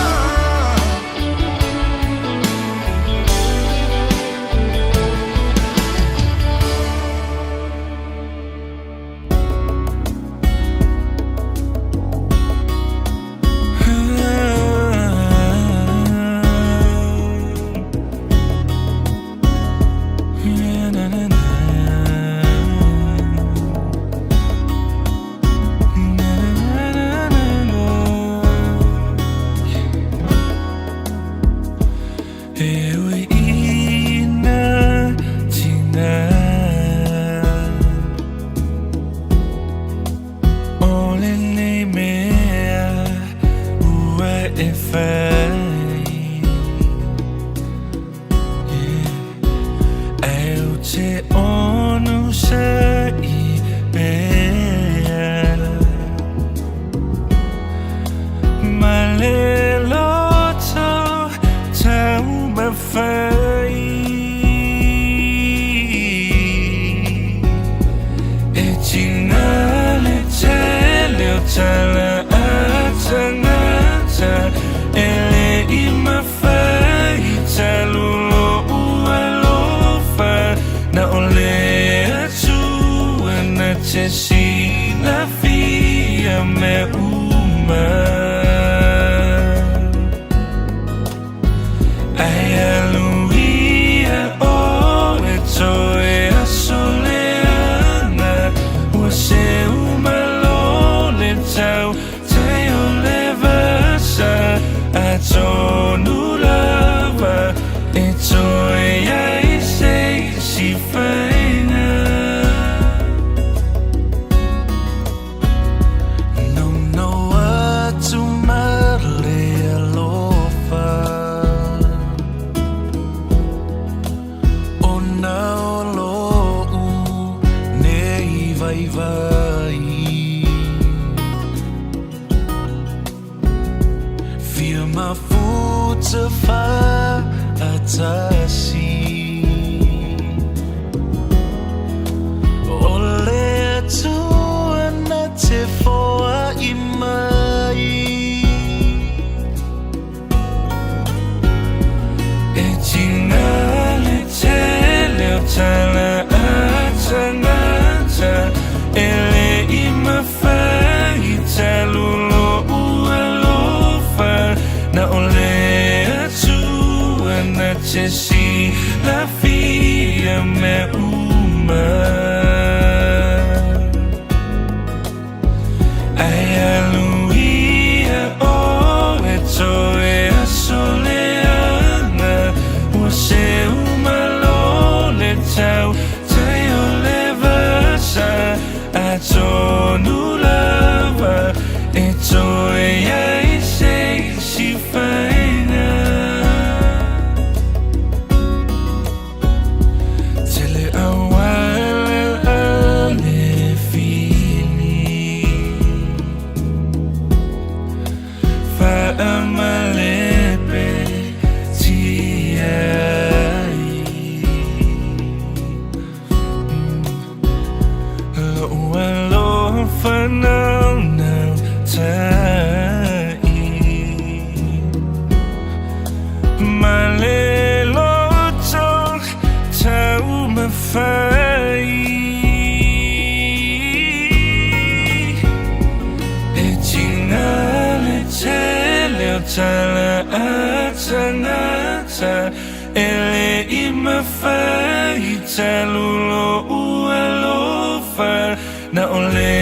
E ui ina tina O lenei mea ua e fai. Yeah. mea uma. Ai aluia o e toe aso leaga ua seu malo le tau tai o le vasa atonu lava e toe ai se isi faiga. Naunau atu ma le alofa Ona o lo'u nei vaivai Fia mafuta fa'atasi O le Atua na te foa'i mai E tiga le tele o tala a tagata E le'i mafai talu lo'u alofa Na o le Atua na te silafia mea uma Ai aluia o e toe aso leaga Ua seu malo le tau tai o le vasa Atonu lava e toe ai se isi faiga Tele auala a le fili Fa'amalepe tia ai Lo'u alofa naunau ta'i Ma le loto taumafai E tiga le tele o tala a tagata E le'i mafai talu lo'u alofa Na o le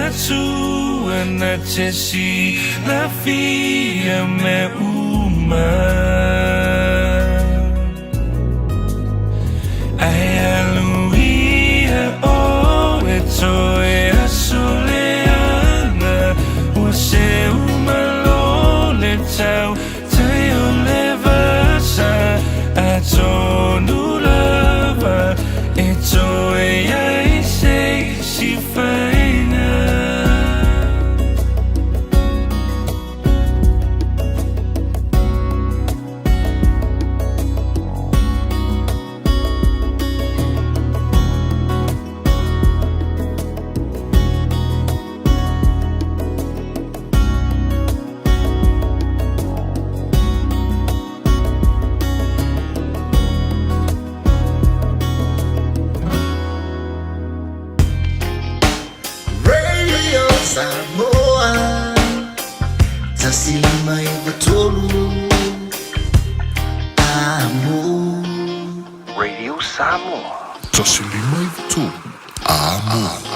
Atua na te silafia mea uma Ai aluia o e toe aso leaga Ua seu malo le tau tai o le vasa Atonu lava e toe ai se isi faiga. Radio Samoa 105.3 Amo. Radio Samoa. 105.3 Amo.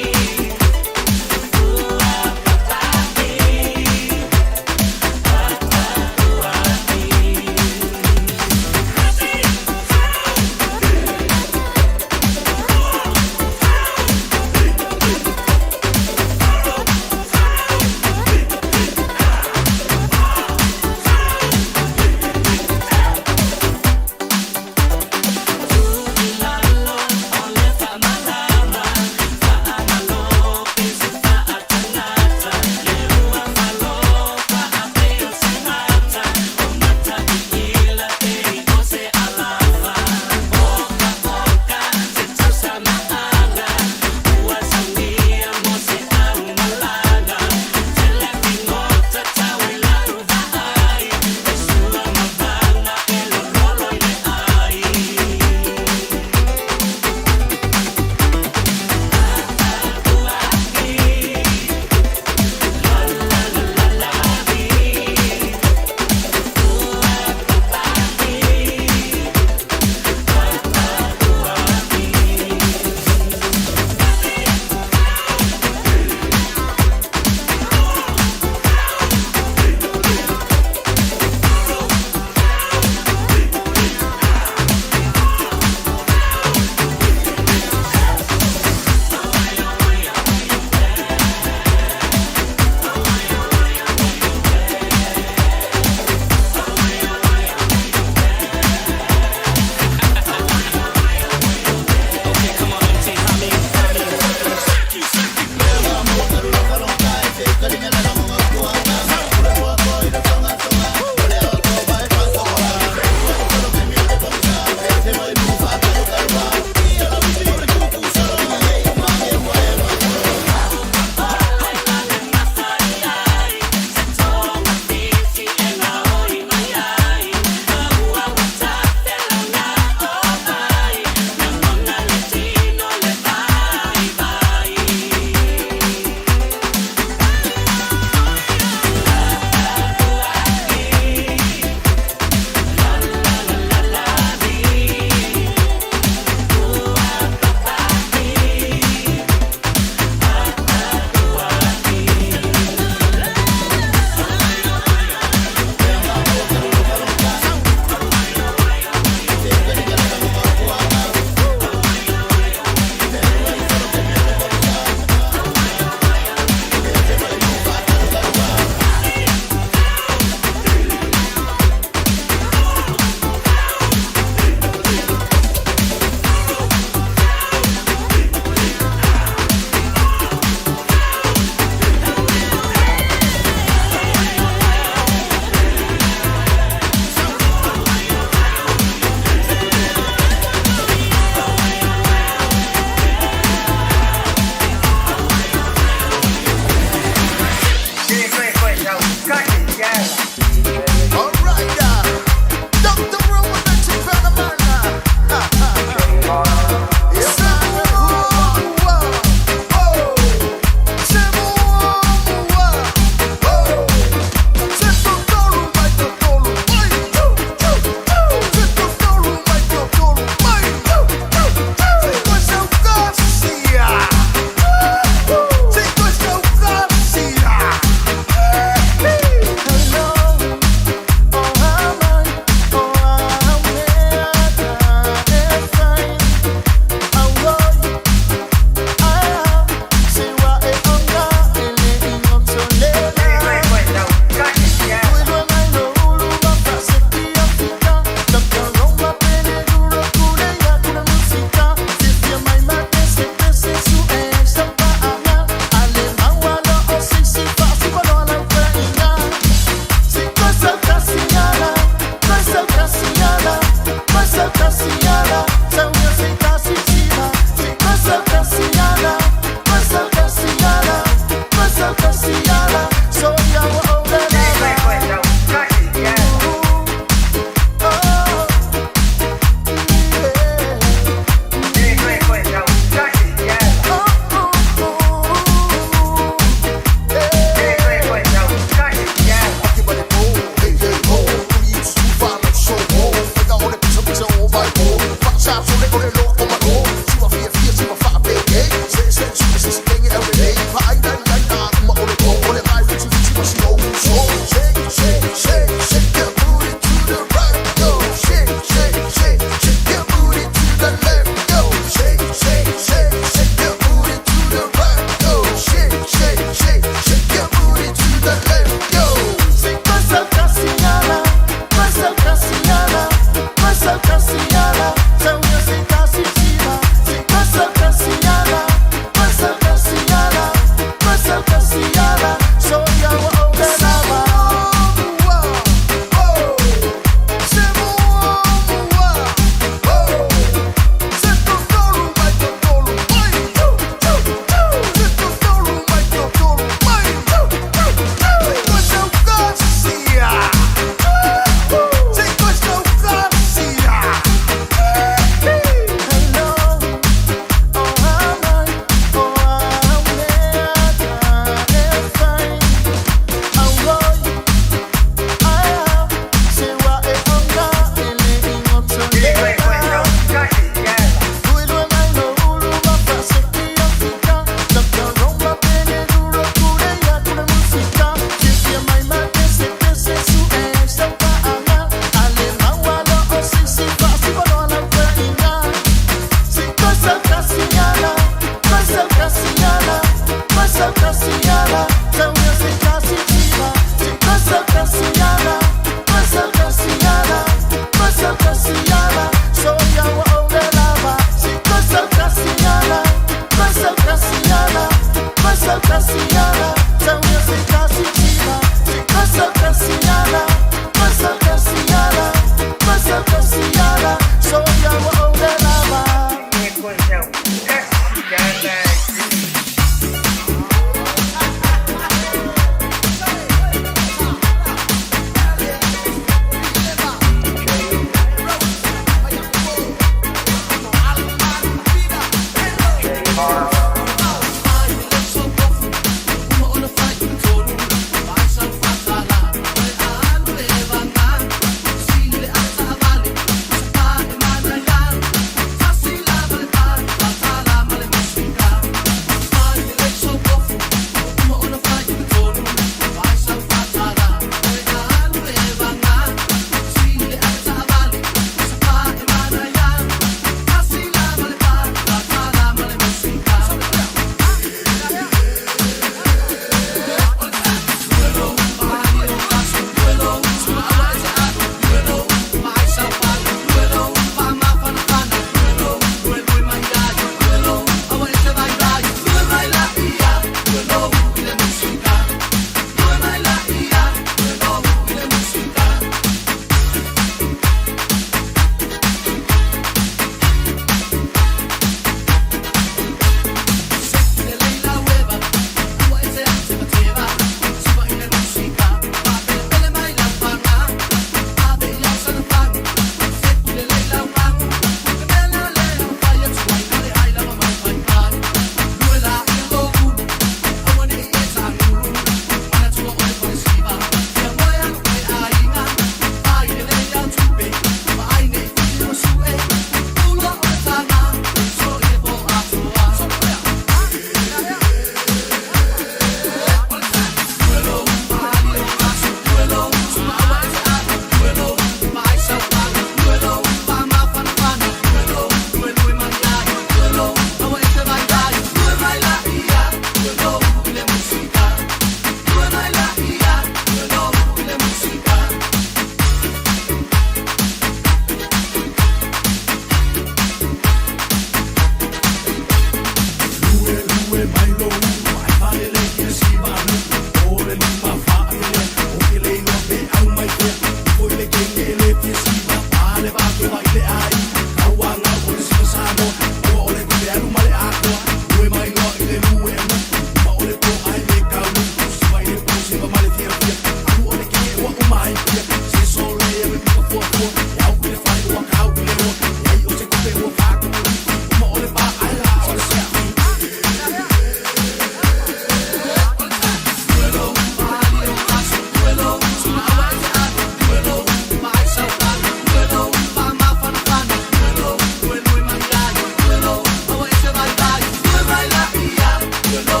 Hello.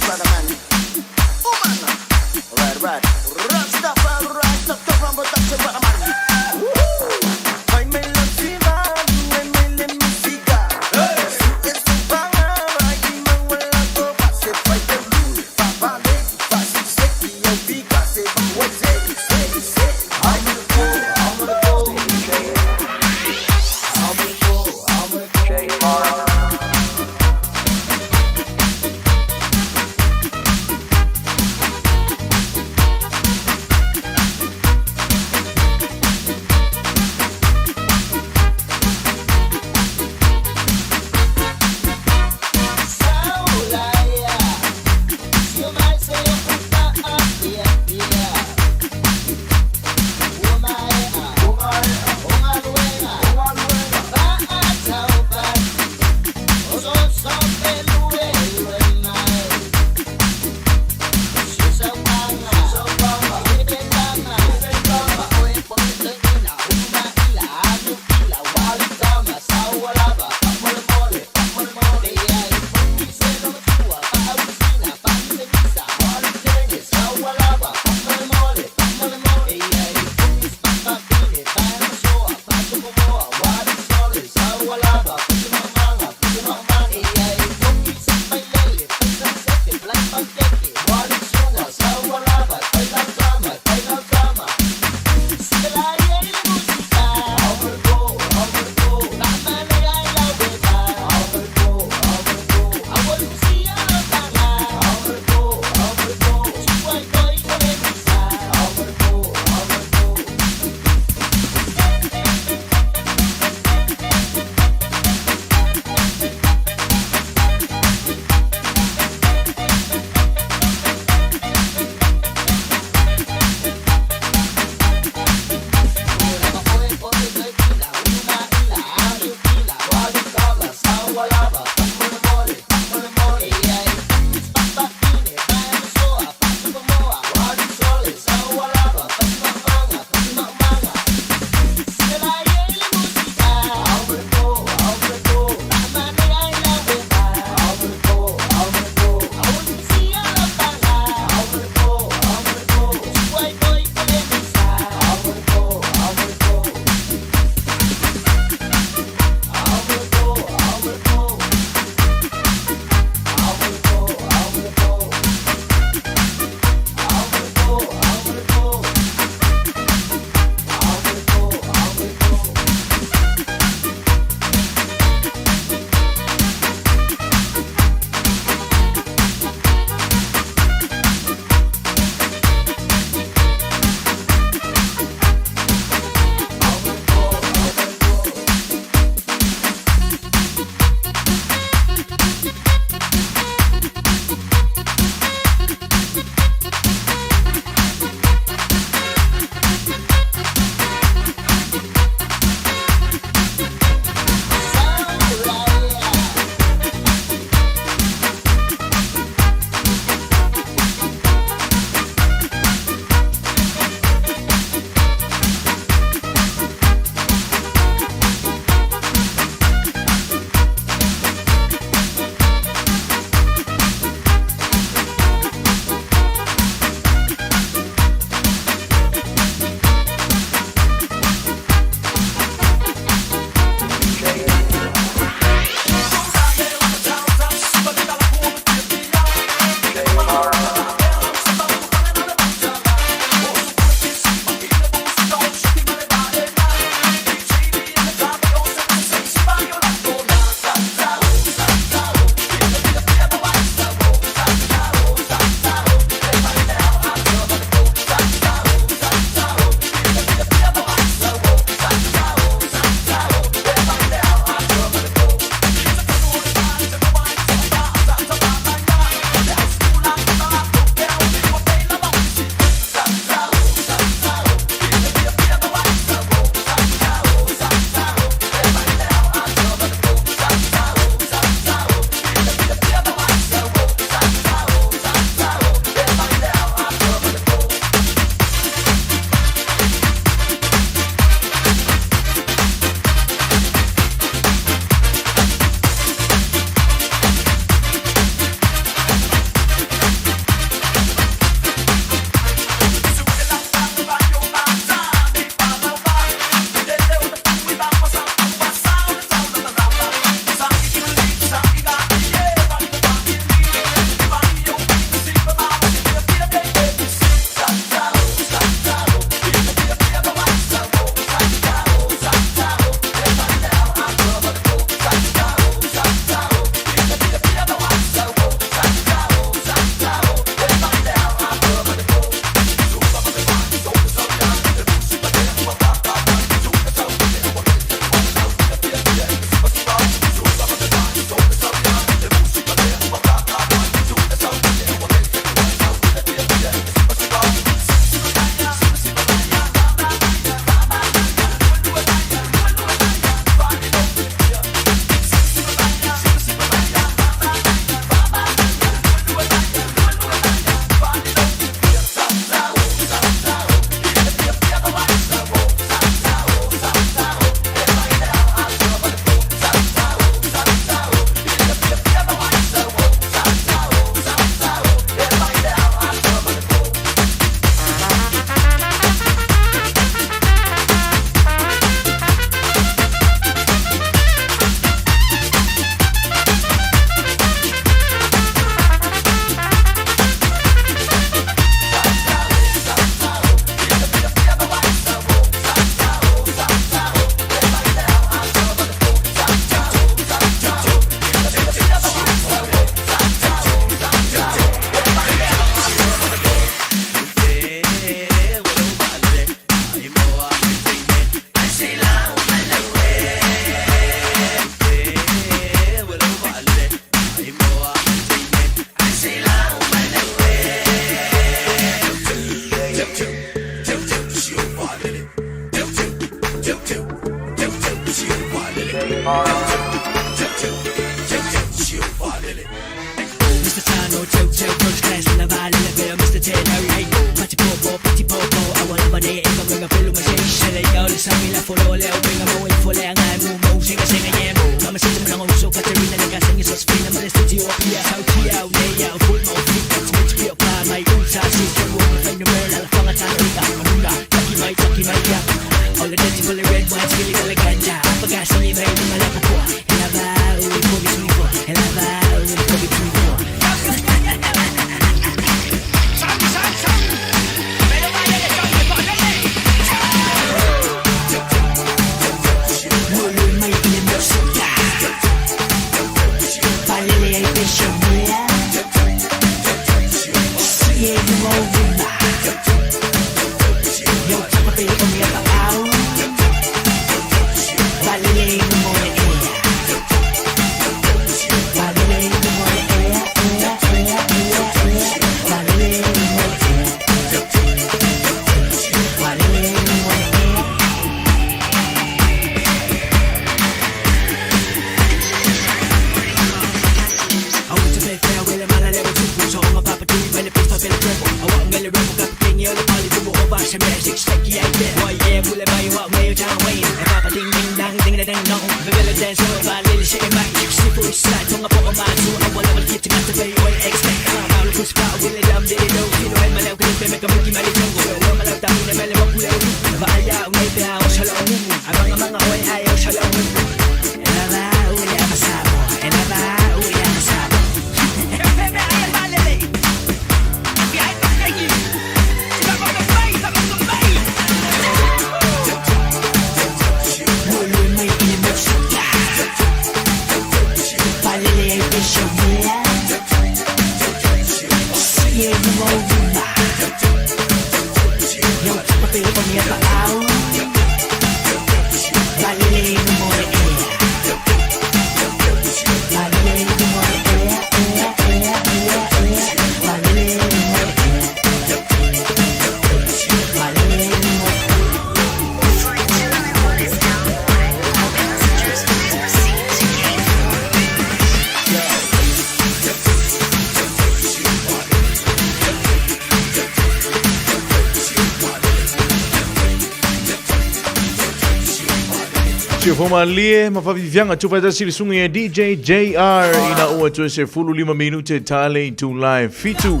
Siofomalie mafaviviaga tufatasi le suga ia DJ JR ina ua toe se 15 minute tale itulā e 7.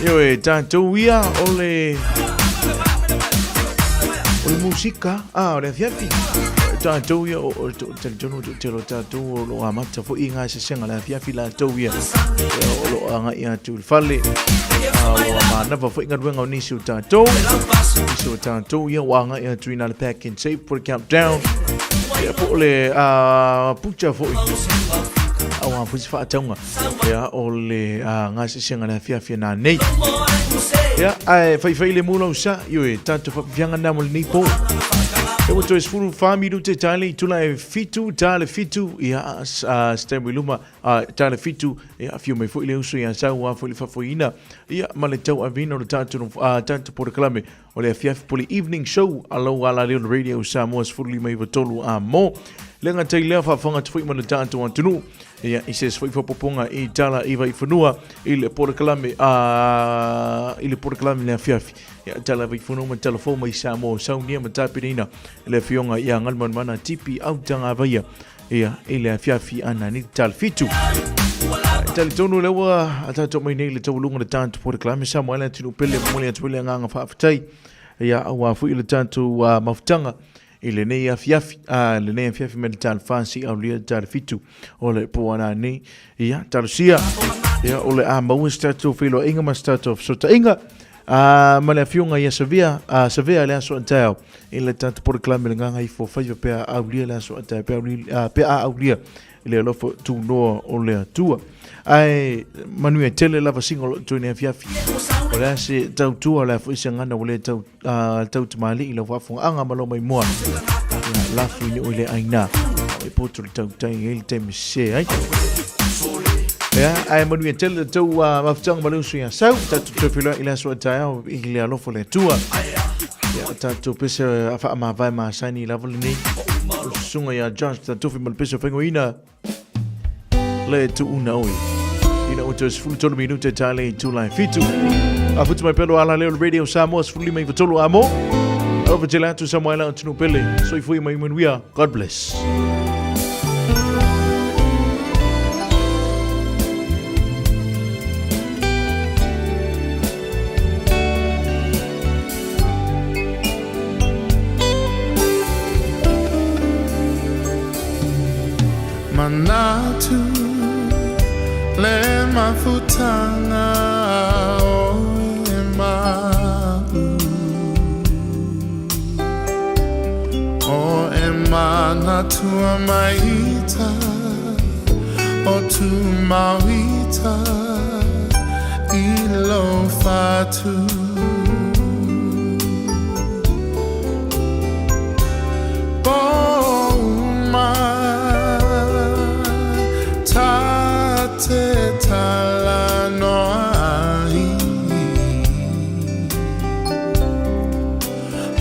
Ioe tatou ia o le o le musika a o le afiafi tatou ia o talitonu telo tatou o loo amata foʻi i gasesega le afiafi latou ia o loo agaʻi atu i le fale ua manava foʻi galuega o nisi o tatou nisi o tatou ia ua agaʻi atu ina le pack and save for the countdown ia po o le puta foʻi auā foi se faatauga ia o le gasesega le afiafi nanei ia ae faifai le mu lausa ioe tatou faafiafiaga na mo lenei po e ua toe 14 minute tale i tula e 7 tale 7 ia se taimi i luma tale 7 ia afio mai foʻi le uso iā Sau ā foi le faafoeina ia ma le tauaveina o le tatou tatou polokalame o le afiafi po le evening show a lou alaleo le Radio Samoa 15 93 a mo le gatai lea faafofoga atu foi ma le tatou atunuu ia i se isi foi faaopoopoga i tala i Vaifanua i le polokalame a i le polokalame le afiafi ia tala Vaifanua ma tala fou mai Samoa saunia ma tapenaina le afioga ia Galumalemana Tipi Autagavaia ia i le afiafi ana ni tala 7. Talitonu le ua a tatou mai nei le taualuga le tatou polokalame Samoa le atunuu pele momoli atu ai le agaga faafetai ia auā foi le tatou mafutaga i lenei afiafi a lenei afiafi mai le tala 4 seia aulia le tala 7 o le po ana nei ia talosia ia o le a maua se tatou feiloaiga ma se tatou fesootaiga A ma le afioga ia Savea, a Savea le aso taeao i le tatou polokalame le Gagaifo Faiva pe a aulia le aso taeao pe aulia, pe a aulia i le alofa tunoa o le Atua. Ae manuia tele lava singa o loo toe nei afiafi. O le a se tautua, o le a foi se gana ua le tau, tau tamalii i lau faafofogaaga ma lou maimoa. Ia lafu i nuu i le aina. E poto le tautai ai le taimi sese ai. Ia, ae manuia tele le tou mafutaga ma le uso ia Sau. Tatou toe feiloai i le aso a taeao i le alofa o le Atua. Ia, tatou pese a faamavae masani lava lenei. Susuga ia Josh Tatofi ma le pese o faingoina. Le tuuna oe. Ina ua toe 13 minute ta le itula e fitu. A futu mai pelo ala leo Radio Samoa 15 i tolu amo. Alofa tele atu Samoa atu pele. Soifua mai manuia. God bless. Manatu le mafutanga o e ma'u O e manatua maita O tu mauita i lo fatu Pouma ta te talanoa ai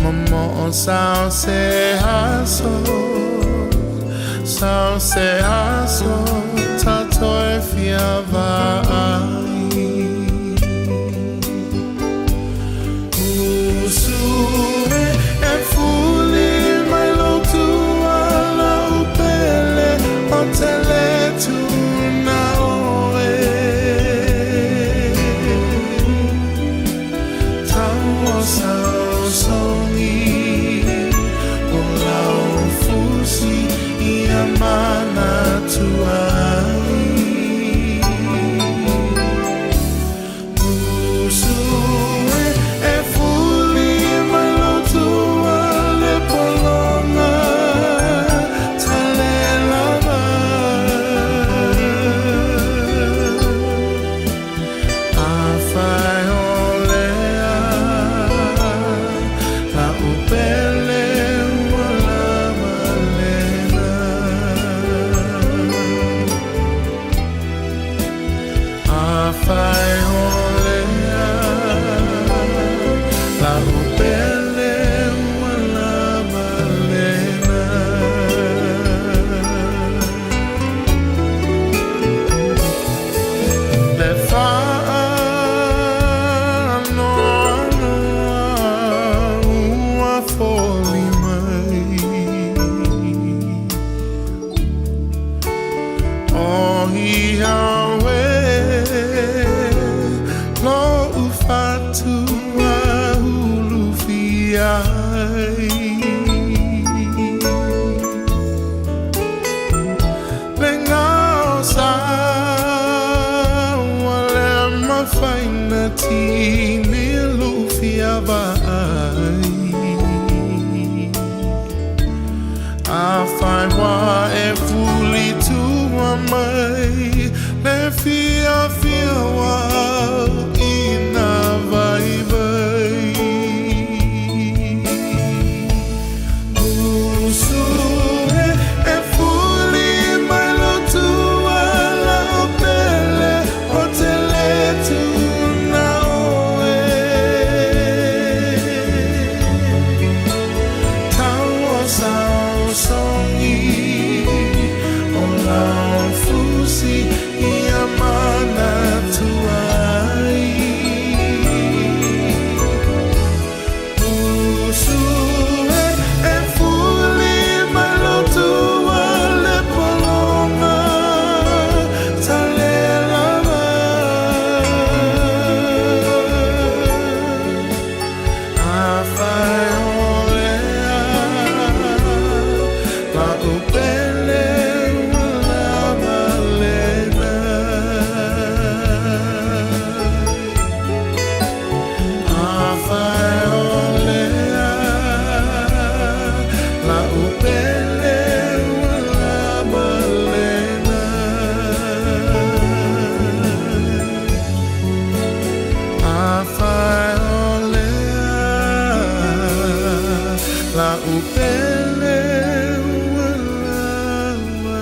Momo'o sao se aso Sao se aso Tatou e fia vaai Usu e e fuli mai lo tuala o pele o te le tuna oe Tau o sao songi o lau fusi ia manatua ai Usu e e fuli mai lo tua le polonga talelava Afai o lea la upele ua lava lena Afai o lea la upele ua lava lena Le faanoanoa ua foli mai O ia oe lo'u fatu ulufia ai Le gao sa ua le mafai ona tini lou fia vaai Afai ua e fulitua mai le fiafia ua auina vaivai Usu e e fuli mai lo tua lau pele o te le tuuna oe Tau o sao songi o lau fusi ia manatua ai Usu e e fuli mai lo tua le polonga talelava Afai o lea lau pele ua lava lena Afai o lea lau pele ua lava lena Afai o lea lau pele ua lava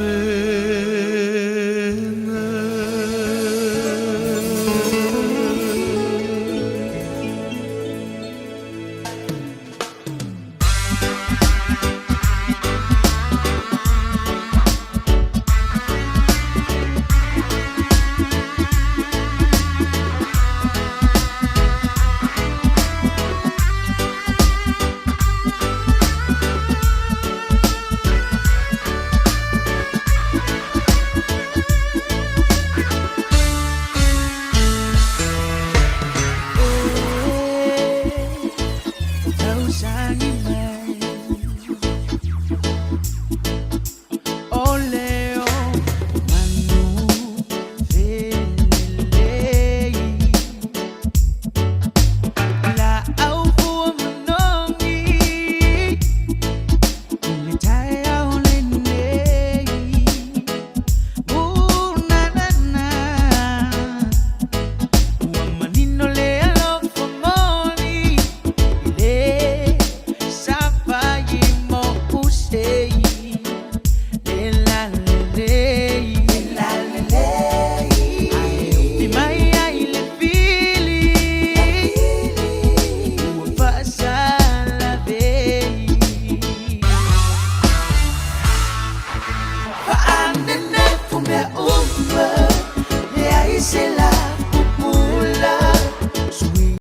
lena. Leai se la.